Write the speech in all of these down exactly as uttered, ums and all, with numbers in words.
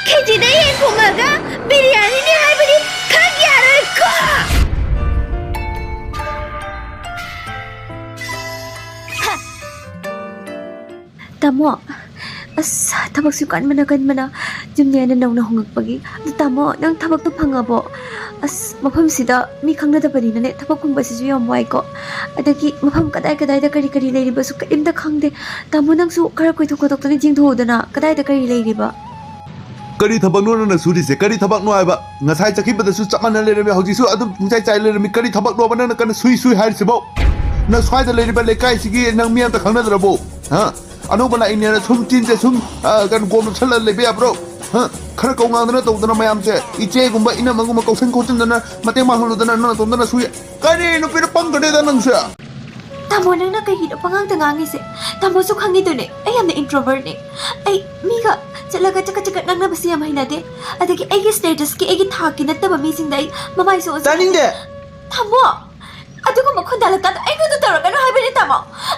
ꯈꯦꯆꯤꯗ ꯌꯦꯟ ꯊꯣꯡꯉꯒ ꯕꯤꯔꯌꯥꯅꯤꯅꯦ ꯍꯥꯏꯕꯗꯤ ꯈꯪ ꯌꯥꯔꯣꯏꯀꯣ꯫ ꯇꯥꯃꯣ, ꯑꯁ, ꯊꯕꯛꯁꯨ ꯀꯟꯕꯅ ꯀꯟꯕꯅ ꯌꯨꯝꯅꯦꯅ ꯅꯧꯅ ꯍꯣꯡꯉꯛꯄꯒꯤ꯫ ꯑꯗꯨ ꯇꯥꯃꯣ, ꯅꯪ ꯊꯕꯛꯇꯣ ꯐꯪꯉꯕꯣ? ꯑꯁ, ꯃꯐꯝꯁꯤꯗ ꯃꯤ ꯈꯪꯅꯗꯕꯅꯤꯅꯅꯦ, ꯊꯕꯛ ꯐꯪꯕꯁꯤꯁꯨ ꯌꯥꯝ ꯋꯥꯏꯀꯣ꯫ ꯑꯗꯒꯤ ꯃꯐꯝ ꯀꯗꯥꯏ ꯀꯗꯥꯏꯗ ꯀꯔꯤ ꯀꯔꯤ ꯂꯩꯔꯤꯕꯁꯨ ꯀꯔꯤꯝꯇ ꯈꯪꯗꯦ꯫ ꯇꯥꯃꯣ, ꯅꯪꯁꯨ ꯈꯔ ꯀꯣꯏꯊꯣꯛ ꯈꯣꯠꯇꯣꯛꯇꯅ ꯌꯦꯡꯊꯣꯛꯎꯗꯅ, ꯀꯗꯥꯏꯗ ꯀꯔꯤ ꯂꯩꯔꯤꯕ? ꯀꯔꯤ ꯊꯕꯛꯅꯣ ꯅꯪꯅ ꯁꯨꯔꯤꯁꯦ? ꯀꯔꯤ ꯊꯕꯛꯅꯣ ꯍꯥꯏꯕ? ꯉꯁꯥꯏ ꯆꯠꯈꯤꯕꯗꯁꯨ ꯆꯞ ꯃꯥꯟꯅ ꯂꯩꯔꯝꯃꯤ, ꯍꯧꯖꯤꯛꯁꯨ ꯑꯗꯨꯝ ꯄꯨꯡꯆꯥꯏ ꯆꯥꯏ ꯂꯩꯔꯝꯃꯤ꯫ ꯀꯔꯤ ꯊꯕꯛꯅꯣꯕ ꯅꯪꯅ ꯀꯟꯅ ꯁꯨꯏ ꯁꯨꯏ ꯍꯥꯏꯔꯤꯁꯤꯕꯣ? ꯅꯪ ꯁ꯭ꯋꯥꯏꯗ ꯂꯩꯔꯤꯕ ꯂꯩꯀꯥꯏꯁꯤꯒꯤ ꯅꯪ ꯃꯤ ꯑꯝꯇ ꯈꯪꯅꯗ꯭ꯔꯕꯣ? ꯍꯥ? ꯑꯅꯧꯕ ꯂꯥꯛꯏꯅꯦꯅ ꯁꯨꯝ ꯆꯤꯟꯁꯦ ꯁꯨꯝ, ꯑ, ꯀꯩꯅꯣ, ꯒꯣꯝ ꯅꯞꯁꯜꯂ ꯂꯩꯕ ꯌꯥꯕ꯭ꯔꯣ? ꯍꯥ? ꯈꯔ ꯀꯧ ꯉꯥꯡꯗꯅ ꯇꯧꯗꯅ ꯃꯌꯥꯝꯁꯦ, ꯏꯆꯦꯒꯨꯝꯕ ꯏꯅꯝꯃꯒꯨꯝꯕ ꯀꯧꯁꯟ ꯈꯣꯠꯆꯟꯗꯅ ꯃꯇꯦꯡ ꯄꯥꯡꯍꯜꯂꯨꯗꯅ ꯅꯪ ꯅꯇꯣꯝꯇꯅ ꯁꯨꯏ꯫ ꯀꯔꯤ ꯅꯨꯄꯤꯅ ꯄꯪꯒꯅꯦꯗ ꯅꯪꯁꯦ? ꯇꯥꯃꯣ, ꯅꯪꯅ ꯀꯩꯒꯤꯅꯣ ꯄꯉꯥꯡꯗ ꯉꯥꯡꯉꯤꯁꯦ? ꯇꯥꯃꯣꯁꯨ ꯈꯪꯉꯤꯗꯨꯅꯦ, ꯑꯩ ꯌꯥꯝꯅ introvertꯅꯦ꯫ ꯑꯩ ꯃꯤꯒ ꯆꯠꯂꯒ ꯆꯀꯠ ꯆꯀꯠ ꯉꯥꯡꯅꯕꯁꯦ ꯌꯥꯝ ꯍꯩꯅꯗꯦ꯫ ꯑꯗꯒꯤ ꯑꯩꯒꯤ statusꯀꯤ, ꯑꯩꯒꯤ ꯊꯥꯛꯀꯤ ꯅꯠꯇꯕ ꯃꯤꯁꯤꯡꯗ ꯑꯩ ꯃꯃꯥꯏꯁꯨ ꯑꯣꯟꯁꯤꯟ- ꯇꯥꯅꯤꯡꯗꯦ꯫ ꯇꯥꯃꯣ, ꯑꯗꯨꯒꯨꯝꯕ ꯈꯣꯟꯗꯥ ꯂꯛꯇꯥꯗꯣ ꯑꯩꯉꯣꯟꯗ ꯇꯧꯔꯛꯀꯅꯨ ꯍꯥꯏꯕꯅꯦ ꯇꯥꯃꯣ꯫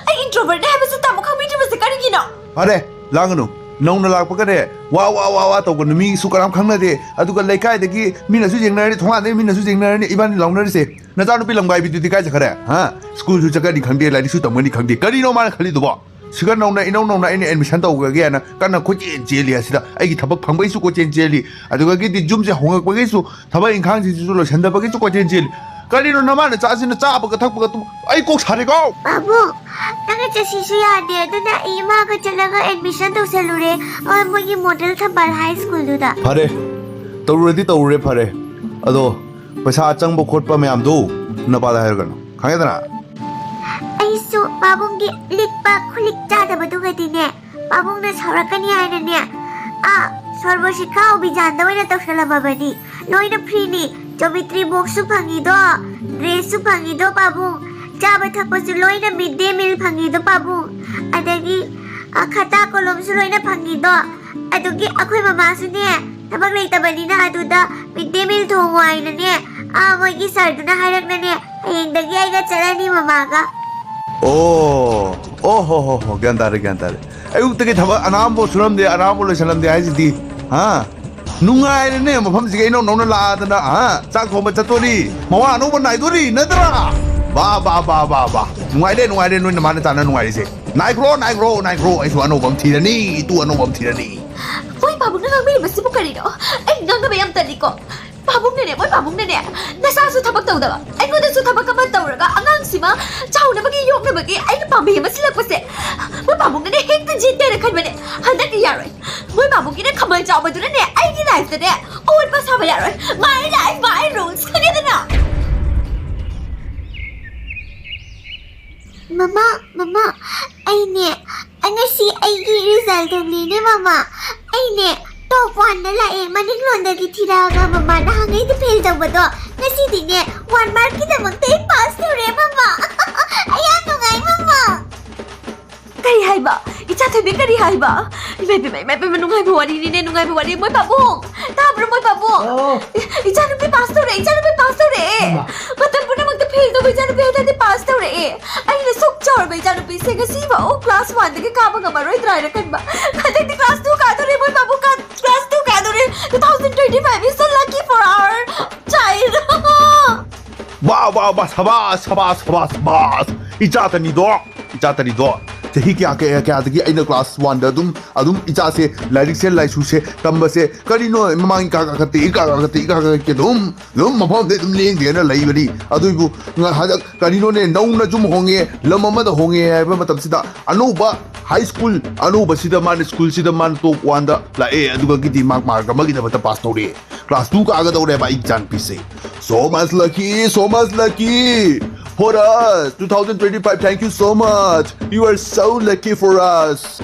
ꯑꯩ introvertꯅꯦ ꯍꯥꯏꯕꯁꯦ ꯇꯥꯃꯣ ꯈꯪꯕꯤꯗ꯭ꯔꯤꯕꯁꯦ ꯀꯔꯤꯒꯤꯅꯣ? ꯐꯔꯦ, ꯂꯥꯡꯒꯅꯨ꯫ ꯅꯧꯅ ꯂꯥꯛꯄꯒꯅꯦ, ꯋꯥ, ꯋꯥ, ꯋꯥ, ꯋꯥ ꯇꯧꯒꯅꯨ꯫ ꯃꯤꯁꯨ ꯀꯅꯥꯝ ꯈꯪꯅꯗꯦ꯫ ꯑꯗꯨꯒ ꯂꯩꯀꯥꯏꯗꯒꯤ ꯃꯤꯅꯁꯨ ꯌꯦꯡꯅꯔꯅꯤ, ꯊꯣꯡꯒꯥꯟꯗꯒꯤ ꯃꯤꯅꯁꯨ ꯌꯦꯡꯅꯔꯅꯤ, ꯏꯕꯥꯅꯤ ꯂꯥꯎꯅꯔꯤꯁꯦ꯫ ꯅꯆꯥꯅꯨꯄꯤ ꯂꯝꯒꯥꯏꯕꯤꯗꯨꯗꯤ ꯀꯥꯏ ꯆꯠꯈ꯭ꯔꯦ? ꯍꯥ? ꯁ꯭ꯀꯨꯜꯁꯨ ꯆꯠꯀꯅꯤ ꯈꯪꯗꯦ, ꯂꯥꯏꯔꯤꯛꯁꯨ ꯇꯝꯒꯅꯤ ꯈꯪꯗꯦ꯫ ꯀꯔꯤꯅꯣ ꯃꯥꯅ ꯈꯜꯂꯤꯗꯨꯕꯣ? ꯁꯤꯒ ꯅꯧꯅ, ꯏꯅꯧ ꯅꯧꯅ ꯑꯩꯅ admission ꯇꯧꯈ꯭ꯔꯒꯦꯅ ꯀꯟꯅ ꯀꯣꯏꯆꯦꯟ ꯆꯦꯜꯂꯤ ꯑꯁꯤꯗ꯫ ꯑꯩꯒꯤ ꯊꯕꯛ ꯐꯪꯕꯩꯁꯨ ꯀꯣꯏꯆꯦꯟ ꯆꯦꯜꯂꯤ, ꯑꯗꯨꯗꯒꯤꯗꯤ ꯌꯨꯝꯁꯦ ꯍꯣꯡꯉꯛꯄꯒꯤꯁꯨ, ꯊꯕꯛ ꯏꯪꯈꯥꯡꯁꯤꯡꯁꯤꯁꯨ ꯂꯣꯏꯁꯤꯟꯗꯕꯒꯤꯁꯨ ꯀꯣꯏꯆꯦꯟ ꯆꯦꯜꯂꯤ꯫ ꯀꯔꯤꯅꯣ ꯅꯃꯥ ꯅꯆꯥꯁꯤꯅ ꯆꯥꯕꯒ ꯊꯛꯄꯒ ꯇꯨꯝ-, ꯑꯩ ꯀꯣꯛ ꯁꯥꯔꯦꯀꯣ꯫ ꯄꯥꯕꯨꯡ, ꯅꯪꯅ ꯆꯠꯁꯤꯁꯨ ꯌꯥꯗꯦ, ꯑꯗꯨꯅ ꯑꯩ ꯏꯃꯥꯒ ꯆꯠꯂꯒ admission ꯇꯧꯁꯜꯂꯨꯔꯦ, ꯑ, ꯃꯣꯏꯒꯤ model ꯊꯝꯕꯥꯜ high schoolꯗꯨꯗ꯫ ꯐꯔꯦ, ꯇꯧꯔꯨꯔꯗꯤ ꯇꯧꯔꯨꯔꯦ, ꯐꯔꯦ꯫ ꯑꯗꯣ ꯄꯩꯁꯥ ꯆꯪꯕ ꯈꯣꯠꯄ ꯃꯌꯥꯝꯗꯣ ꯅꯄꯥꯗ ꯍꯥꯏꯔꯒꯅꯨ, ꯈꯪꯉꯦꯗꯅ? ꯑꯩꯁꯨ ꯄꯥꯕꯨꯡꯒꯤ ꯂꯤꯛꯄ ꯈꯨꯂꯤꯛ ꯆꯥꯗꯕꯗꯨꯒꯗꯤꯅꯦ, ꯄꯥꯕꯨꯡꯅ ꯁꯥꯎꯔꯛꯀꯅꯤ ꯍꯥꯏꯅꯅꯦ, ꯑꯥ, ꯁꯔꯕ ꯁꯤꯛꯈꯥ ꯑꯚꯤꯌꯥꯟꯗ ꯑꯣꯏꯅ ꯇꯧꯁꯜꯂꯝꯃꯕꯅꯤ꯫ ꯂꯣꯏꯅ freeꯅꯤ꯫ Geometry boxꯁꯨ ꯐꯪꯉꯤꯗꯣ, dressꯁꯨ ꯐꯪꯉꯤꯗꯣ ꯄꯥꯕꯨꯡ, ꯆꯥꯕ ꯊꯛꯄꯁꯨ ꯂꯣꯏꯅ mid day meal ꯐꯪꯉꯤꯗꯣ ꯄꯥꯕꯨꯡ, ꯑꯗꯒꯤ, ꯑ, ꯈꯇꯥ ꯀꯣꯂꯣꯝꯁꯨ ꯂꯣꯏꯅ ꯐꯪꯉꯤꯗꯣ꯫ ꯑꯗꯨꯒꯤ ꯑꯩꯈꯣꯏ ꯃꯃꯥꯁꯨꯅꯦ, ꯊꯕꯛ ꯂꯩꯇꯕꯅꯤꯅ ꯑꯗꯨꯗ mid day meal ꯊꯣꯡꯉꯣ ꯍꯥꯏꯅꯅꯦ, ꯑꯥ, ꯃꯣꯏꯒꯤ sirꯗꯨꯅ ꯍꯥꯏꯔꯛꯅꯅꯦ, ꯍꯌꯦꯡꯗꯒꯤ ꯑꯩꯒ ꯆꯠꯂꯅꯤ ꯃꯃꯥꯒ꯫ ꯑꯣ, ꯑꯣ ꯍꯣ ꯍꯣ ꯍꯣ, ꯒ꯭ꯌꯥꯟ ꯇꯥꯔꯦ, ꯒ꯭ꯌꯥꯟ ꯇꯥꯔꯦ꯫ ꯑꯌꯨꯛꯇꯒꯤ ꯊꯕꯛ ꯑꯅꯥꯝꯕ ꯁꯨꯔꯝꯗꯦ, ꯑꯅꯥꯝꯕ ꯂꯣꯏꯁꯜꯂꯝꯗꯦ ꯍꯥꯏꯁꯤꯗꯤ, ꯍꯥ? ꯅꯨꯡꯉꯥꯏꯔꯦꯅꯦ, ꯃꯐꯝꯁꯤꯒ ꯏꯅꯧ ꯅꯧꯅ ꯂꯥꯛꯑꯗꯅ, ꯑ? ꯆꯥꯛ ꯊꯣꯡꯕ ꯆꯠꯇꯣꯔꯤ, ꯃꯋꯥ ꯑꯅꯧꯕ ꯅꯥꯏꯗꯣꯔꯤ, ꯅꯠꯇ꯭ꯔꯥ? ꯕꯥ, ꯕꯥ, ꯕꯥ, ꯕꯥ, ꯕꯥ꯫ ꯅꯨꯡꯉꯥꯏꯔꯦ, ꯅꯨꯡꯉꯥꯏꯔꯦ, ꯅꯣꯏ ꯅꯃꯥ ꯅꯆꯥꯅ ꯅꯨꯡꯉꯥꯏꯔꯤꯁꯦ꯫ ꯅꯥꯏꯈ꯭ꯔꯣ, ꯅꯥꯏꯈ꯭ꯔꯣ, ꯅꯥꯏꯈ꯭ꯔꯣ, ꯑꯩꯁꯨ ꯑꯅꯧꯕ ꯑꯃ ꯊꯤꯔꯅꯤ, ꯏꯇꯨ ꯑꯅꯧꯕ ꯑꯃ ꯊꯤꯔꯅꯤ꯫ ꯃꯣꯏ ꯄꯥꯕꯨꯡꯅ ꯉꯥꯡꯕꯤꯔꯤꯕꯁꯤꯕꯨ ꯀꯔꯤꯅꯣ? ꯑꯩ ꯉꯥꯡꯅꯕ ꯌꯥꯝ ꯇꯜꯂꯤꯀꯣ꯫ ꯄꯥꯕꯨꯡꯅꯅꯦ, ꯃꯣꯏ ꯄꯥꯕꯨꯡꯅꯅꯦ, ꯅꯁꯥꯁꯨ ꯊꯕꯛ ꯇꯧꯗꯕ, ꯑꯩꯉꯣꯟꯗꯁꯨ ꯊꯕꯛ ꯑꯃ ꯇꯧꯔꯒ ꯑꯉꯥꯡꯁꯤꯃ ꯆꯥꯎꯅꯕꯒꯤ ꯌꯣꯛꯅꯕꯒꯤ ꯑꯩꯅ ꯄꯥꯝꯕꯩ ꯑꯃ ꯁꯤꯜꯂꯛꯄꯁꯦ, ꯃꯣꯏ ꯄꯥꯕꯨꯡꯅꯅꯦ ꯍꯦꯛꯇ ꯖꯤꯠꯇꯦꯅ ꯈꯟꯕꯅꯦ꯫ ꯍꯟꯗꯛꯇꯤ ꯌꯥꯔꯣꯏ꯫ ꯃꯣꯏ ꯄꯥꯕꯨꯡꯒꯤꯅ ꯈꯝꯕꯜ ꯆꯥꯎꯕꯗꯨꯅꯅꯦ ꯑꯩꯒꯤ ꯂꯥꯏꯐꯇꯅꯦ ꯑꯑꯣꯟꯕ ꯁꯥꯕ ꯌꯥꯔꯣꯏ꯫ My life, my rules, ꯈꯪꯉꯦꯗꯅ? ꯃꯃꯥ, ꯃꯃꯥ, ꯑꯩꯅꯦ, ꯑꯩ ꯉꯁꯤ ꯑꯩꯒꯤ ꯔꯤꯖꯜ ꯊꯣꯛꯂꯤꯅꯦ, ꯃꯃꯥ꯫ ꯑꯩꯅꯦ, ꯇꯣꯞ ꯋꯥꯟꯗ ꯂꯥꯛꯑꯦ, ꯃꯅꯤꯡꯂꯣꯝꯗꯒꯤ ꯊꯤꯔꯛꯑꯒ ꯃꯃꯥ ꯅꯍꯥꯟꯉꯩꯗꯤ ꯐꯦꯜ ꯇꯧꯕꯗꯣ ꯉꯁꯤꯗꯤꯅꯦ ꯋꯥꯟ ꯃꯥꯔꯛꯀꯤꯗꯃꯛꯇ ꯑꯩ ꯄꯥꯁ ꯇꯧꯔꯦ, ꯃꯃꯥ꯫ ꯑꯩ ꯌꯥꯝ ꯅꯨꯡꯉꯥꯏ, ꯃꯃꯥ꯫ ꯀꯔꯤ ꯍꯥꯏꯕ? ꯏꯆꯥ ꯊꯣꯏꯕꯤ, ꯀꯔꯤ ꯍꯥꯏꯕ? ꯏꯃꯥ ꯏꯄꯦꯝꯃ, ꯏꯃꯥ ꯏꯄꯦꯝꯃ, ꯅꯨꯡꯉꯥꯏꯕ ꯋꯥꯔꯤꯅꯤꯅꯦ, ꯅꯨꯡꯉꯥꯏꯕ ꯋꯥꯔꯤ꯫ ꯃꯣꯏ ꯄꯥꯕꯨꯡ! ꯇꯥꯕ꯭ꯔꯣ, ꯃꯣꯏ ꯄꯥꯕꯨꯡ? ꯑꯣ꯫ ꯏ-, ꯏꯆꯥꯅꯨꯄꯤ ꯄꯥꯁ ꯇꯧꯔꯛꯑꯦ, ꯏꯆꯥꯅꯨꯄꯤ ꯄꯥꯁ ꯇꯧꯔꯛꯑꯦ! ꯍꯩꯃꯥ꯫ ꯃꯇꯝ ꯄꯨꯝꯅꯃꯛꯇ ꯐꯦꯜ ꯇꯧꯕ ꯏꯆꯥꯅꯨꯄꯤ ꯍꯟꯗꯛꯇꯤ ꯄꯥꯁ ꯇꯧꯔꯛꯑꯦ! ꯑꯩꯅ ꯁꯨꯛ ꯆꯥꯎꯔꯕ ꯏꯆꯥꯅꯨꯄꯤꯁꯦ ꯉꯁꯤꯐꯥꯎ ꯀ꯭ꯂꯥꯁ ꯋꯥꯟꯗꯒꯤ ꯀꯥꯕ ꯉꯝꯃꯔꯣꯏꯗ꯭ꯔꯥ ꯍꯥꯏꯅ ꯈꯟꯕ꯫ ꯍꯟꯗꯛꯇꯤ ꯀ꯭ꯂꯥꯁ ꯇꯨ ꯀꯥꯗꯣꯔꯦ, ꯃꯣꯏ ꯄꯥꯕꯨꯡ ꯀꯥ-, ꯀ꯭ꯂꯥꯁ ꯇꯨ ꯀꯥꯗꯣꯔꯦ! Two thousand twenty five is so lucky for our child! ꯋꯥ, ꯋꯥ, ꯋꯥ, ꯁꯕꯥꯁ, ꯁꯕꯥꯁ, ꯁꯕꯥꯁ, ꯁꯕꯥꯁ! ꯏꯆꯥ ꯇꯅꯤꯗꯣ, ꯏꯆꯥ ꯇꯅꯤꯗꯣ꯫ ꯆꯍꯤ ꯀꯌꯥ, ꯀꯌꯥ, ꯀꯌꯥꯗꯒꯤ ꯑꯩꯅ ꯀ꯭ꯂꯥꯁ ꯋꯥꯟꯗ ꯑꯗꯨꯝ, ꯑꯗꯨꯝ ꯏꯆꯥꯁꯦ ꯂꯥꯏꯔꯤꯛꯁꯦ, ꯂꯥꯏꯁꯨꯁꯦ ꯇꯝꯕꯁꯦ ꯀꯔꯤꯅꯣ, ꯃꯃꯥꯡ ꯏꯀꯥ ꯀꯥꯈꯠꯇꯦ, ꯏꯀꯥ ꯀꯥꯈꯠꯇꯦ, ꯏꯀꯥ ꯀꯥꯈꯠꯇꯦ, ꯑꯗꯨꯝ, ꯑꯗꯨꯝ ꯃꯐꯝ ꯑꯃꯗ ꯑꯗꯨꯝ ꯂꯦꯡꯗꯦꯅ ꯂꯩꯕꯅꯤ꯫ ꯑꯗꯨꯕꯨ ꯉ-, ꯍꯟꯗꯛ ꯀꯔꯤꯅꯣꯅꯦ, ꯅꯧꯅ ꯌꯨꯝ ꯍꯣꯡꯉꯦ, ꯂꯝ ꯑꯃꯗ ꯍꯣꯡꯉꯦ ꯍꯥꯏꯕ ꯃꯇꯝꯁꯤꯗ ꯑꯅꯧꯕ ꯍꯥꯏ ꯁ꯭ꯀꯨꯜ ꯑꯅꯧꯕꯁꯤꯗ ꯃꯥꯅ ꯁ꯭ꯀꯨꯜꯁꯤꯗ ꯃꯥꯅ ꯇꯣꯞ ꯋꯥꯟꯗ ꯂꯥꯛꯑꯦ, ꯑꯗꯨꯒꯗꯤ ꯃꯥꯔꯛ, ꯃꯥꯔꯛ ꯑꯃꯒꯤꯗꯃꯛꯇ ꯄꯥꯁ ꯇꯧꯔꯦ꯫ ꯀ꯭ꯂꯥꯁ ꯇꯨ ꯀꯥꯒꯗꯧꯔꯦꯕ ꯑꯩ ꯏꯆꯥꯅꯨꯄꯤꯁꯦ꯫ So much lucky, so much lucky for us. Two thousand twenty-five, thank you so much. You are so lucky for us.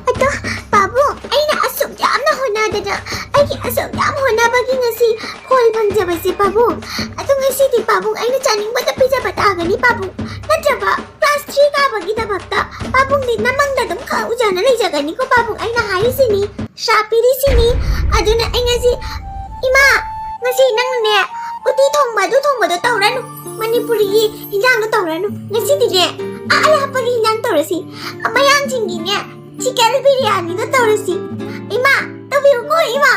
ꯑꯗꯣ, ꯄꯥꯕꯨꯡ, ꯑꯩꯅ ꯑꯁꯨꯛ ꯌꯥꯝꯅ ꯍꯣꯠꯅꯗꯅ, ꯑꯩꯒꯤ ꯑꯁꯨꯛ ꯌꯥꯝ ꯍꯣꯠꯅꯕꯒꯤ ꯉꯁꯤ ꯐꯣꯜ ꯐꯪꯖꯕꯁꯦ, ꯄꯥꯕꯨꯡ꯫ ꯑꯗꯣ ꯉꯁꯤꯗꯤ, ꯄꯥꯕꯨꯡ, ꯑꯩꯅ ꯆꯥꯅꯤꯡꯕꯗ ꯄꯤꯖꯕ ꯇꯥꯒꯅꯤ, ꯄꯥꯕꯨꯡ꯫ ꯅꯠꯇ꯭ꯔꯕ? ꯀ꯭ꯂꯥꯁ ꯊ꯭ꯔꯤ ꯀꯥꯕꯒꯤꯗꯃꯛꯇ ꯄꯥꯕꯨꯡꯗꯤ ꯅꯃꯪꯗ ꯑꯗꯨꯝ ꯈꯥꯎꯖꯅ ꯂꯩꯖꯒꯅꯤꯀꯣ, ꯄꯥꯕꯨꯡ, ꯑꯩꯅ ꯍꯥꯏꯔꯤꯁꯤꯅꯤ, ꯁꯥ ꯄꯤꯔꯤꯁꯤꯅꯤ꯫ ꯑꯗꯨꯅ ꯑꯩ ꯉꯁꯤ, ꯏꯃꯥ, ꯉꯁꯤ ꯅꯪꯅꯅꯦ ꯎꯇꯤ ꯊꯣꯡꯕ ꯑꯗꯨ ꯊꯣꯡꯕꯗꯣ ꯇꯧꯔꯅꯨ꯫ ꯃꯅꯤꯄꯨꯔꯤꯒꯤ ꯍꯤꯟꯖꯥꯡꯗꯣ ꯇꯧꯔꯅꯨ꯫ ꯉꯁꯤꯗꯤꯅꯦ, ꯑꯥ ꯑꯔꯥꯞꯄꯒꯤ ꯍꯤꯟꯖꯥꯡ ꯇꯧꯔꯁꯤ꯫ ꯃꯌꯥꯡꯁꯤꯡꯒꯤꯅꯦ ꯆꯤꯀꯟ ꯕꯤꯔꯌꯥꯅꯤꯗꯣ ꯇꯧꯔꯁꯤ꯫ ꯏꯃꯥ, ꯇꯧꯕꯤꯌꯨꯀꯣ, ꯏꯃꯥ꯫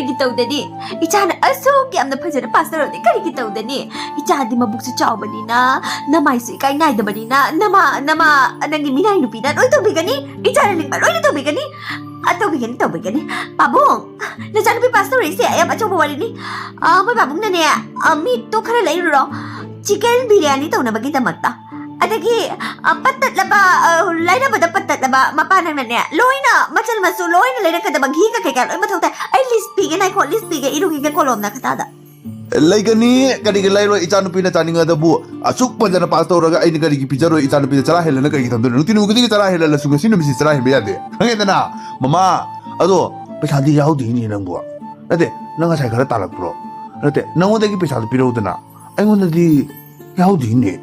ꯀꯔꯤꯒꯤ ꯇꯧꯗꯅꯤ? ꯏꯆꯥꯅ ꯑꯁꯨꯛ ꯌꯥꯝꯅ ꯐꯖꯅ ꯄꯥꯁ ꯇꯧꯔꯗꯤ ꯀꯔꯤꯒꯤ ꯇꯧꯗꯅꯤ? ꯏꯆꯥꯗꯤ ꯃꯕꯨꯛꯁꯨ ꯆꯥꯎꯕꯅꯤꯅ, ꯅꯃꯥꯏꯁꯨ ꯏꯀꯥꯏ ꯅꯥꯏꯗꯕꯅꯤꯅ, ꯅꯃꯥ, ꯅꯪꯒꯤ ꯃꯤꯅꯥꯏ ꯅꯨꯄꯤꯅ ꯂꯣꯏ ꯇꯧꯕꯤꯒꯅꯤ꯫ ꯏꯆꯥꯅ ꯅꯤꯡꯕ ꯂꯣꯏꯅ ꯇꯧꯕꯤꯒꯅꯤ꯫ ꯑ, ꯇꯧꯕꯤꯒꯅꯤ, ꯇꯧꯕꯤꯒꯅꯤ꯫ ꯄꯥꯕꯨꯡ, ꯅꯆꯥꯅꯨꯄꯤ ꯄꯥꯁ ꯇꯧꯔꯛꯏꯁꯦ ꯌꯥꯝ ꯑꯆꯧꯕ ꯋꯥꯔꯤꯅꯤ꯫ ꯑ, ꯃꯣꯏ ꯄꯥꯕꯨꯡꯅꯅꯦ, ꯑ, ꯃꯤꯠꯇꯣ ꯈꯔ ꯂꯩꯔꯨꯔꯣ꯫ ꯆꯤꯀꯟ ꯕꯤꯔꯌꯥꯅꯤ ꯇꯧꯅꯕꯒꯤꯗꯃꯛꯇ꯫ ꯑꯗꯒꯤ, ꯑ, ꯄꯠꯇꯠꯂꯕ, ꯑ, ꯂꯥꯏꯔꯕꯗ ꯄꯠꯇꯠꯂꯕ ꯃꯄꯥ ꯅꯪꯅꯅꯦ, ꯂꯣꯏꯅ ꯃꯆꯜ ꯃꯆꯨ ꯂꯣꯏꯅ ꯂꯩꯔꯛꯀꯗꯕ, ꯘꯤꯒ ꯀꯩꯀꯥ ꯂꯣꯏ ꯃꯊꯧ ꯇꯥꯏ꯫ ꯑꯩ ꯂꯤꯁ ꯄꯤꯒꯦ, ꯉꯥꯏꯈꯣ, ꯂꯤꯁ ꯄꯤꯒꯦ, ꯏꯔꯨꯈꯤꯒꯦ ꯀꯣꯂꯣꯝ ꯅꯈꯥꯗ꯫ ꯂꯩꯒꯅꯤ, ꯀꯔꯤꯒꯤ ꯂꯩꯔꯣꯏ? ꯏꯆꯥꯅꯨꯄꯤꯅ ꯆꯥꯅꯤꯡꯉꯗꯕꯨ ꯑꯁꯨꯛ ꯐꯖꯅ ꯄꯥꯁ ꯇꯧꯔꯒ ꯑꯩꯅ ꯀꯔꯤꯒꯤ ꯄꯤꯖꯔꯣꯏ? ꯏꯆꯥꯅꯨꯄꯤꯗ ꯆꯔꯥ ꯍꯦꯜꯂꯅ ꯀꯔꯤꯒꯤ ꯊꯝꯗꯣꯏꯅꯣ? ꯅꯨꯡꯇꯤ ꯅꯨꯃꯤꯠ ꯈꯨꯗꯤꯡꯒꯤ ꯆꯔꯥ ꯍꯦꯜꯂꯜꯂꯁꯨ ꯉꯁꯤ ꯅꯨꯃꯤꯠꯁꯤ ꯆꯔꯥ ꯍꯦꯟꯕ ꯌꯥꯗꯦ, ꯈꯪꯉꯦꯗꯅ? ꯃꯃꯥ, ꯑꯗꯣ ꯄꯩꯁꯥꯗꯤ ꯌꯥꯎꯗꯦꯅꯦ ꯅꯪꯕꯨ꯫ ꯅꯠꯇꯦ, ꯅꯪ ꯉꯁꯥꯏ ꯈꯔ ꯇꯥꯜꯂꯛꯄ꯭ꯔꯣ? ꯅꯠꯇꯦ, ꯅꯪꯉꯣꯟꯗꯒꯤ ꯄꯩꯁꯥꯗꯣ ꯄꯤꯔꯧꯗꯅ꯫ ꯑꯩꯉꯣꯟꯗꯗꯤ ꯌꯥꯎꯗꯦꯅꯦ꯫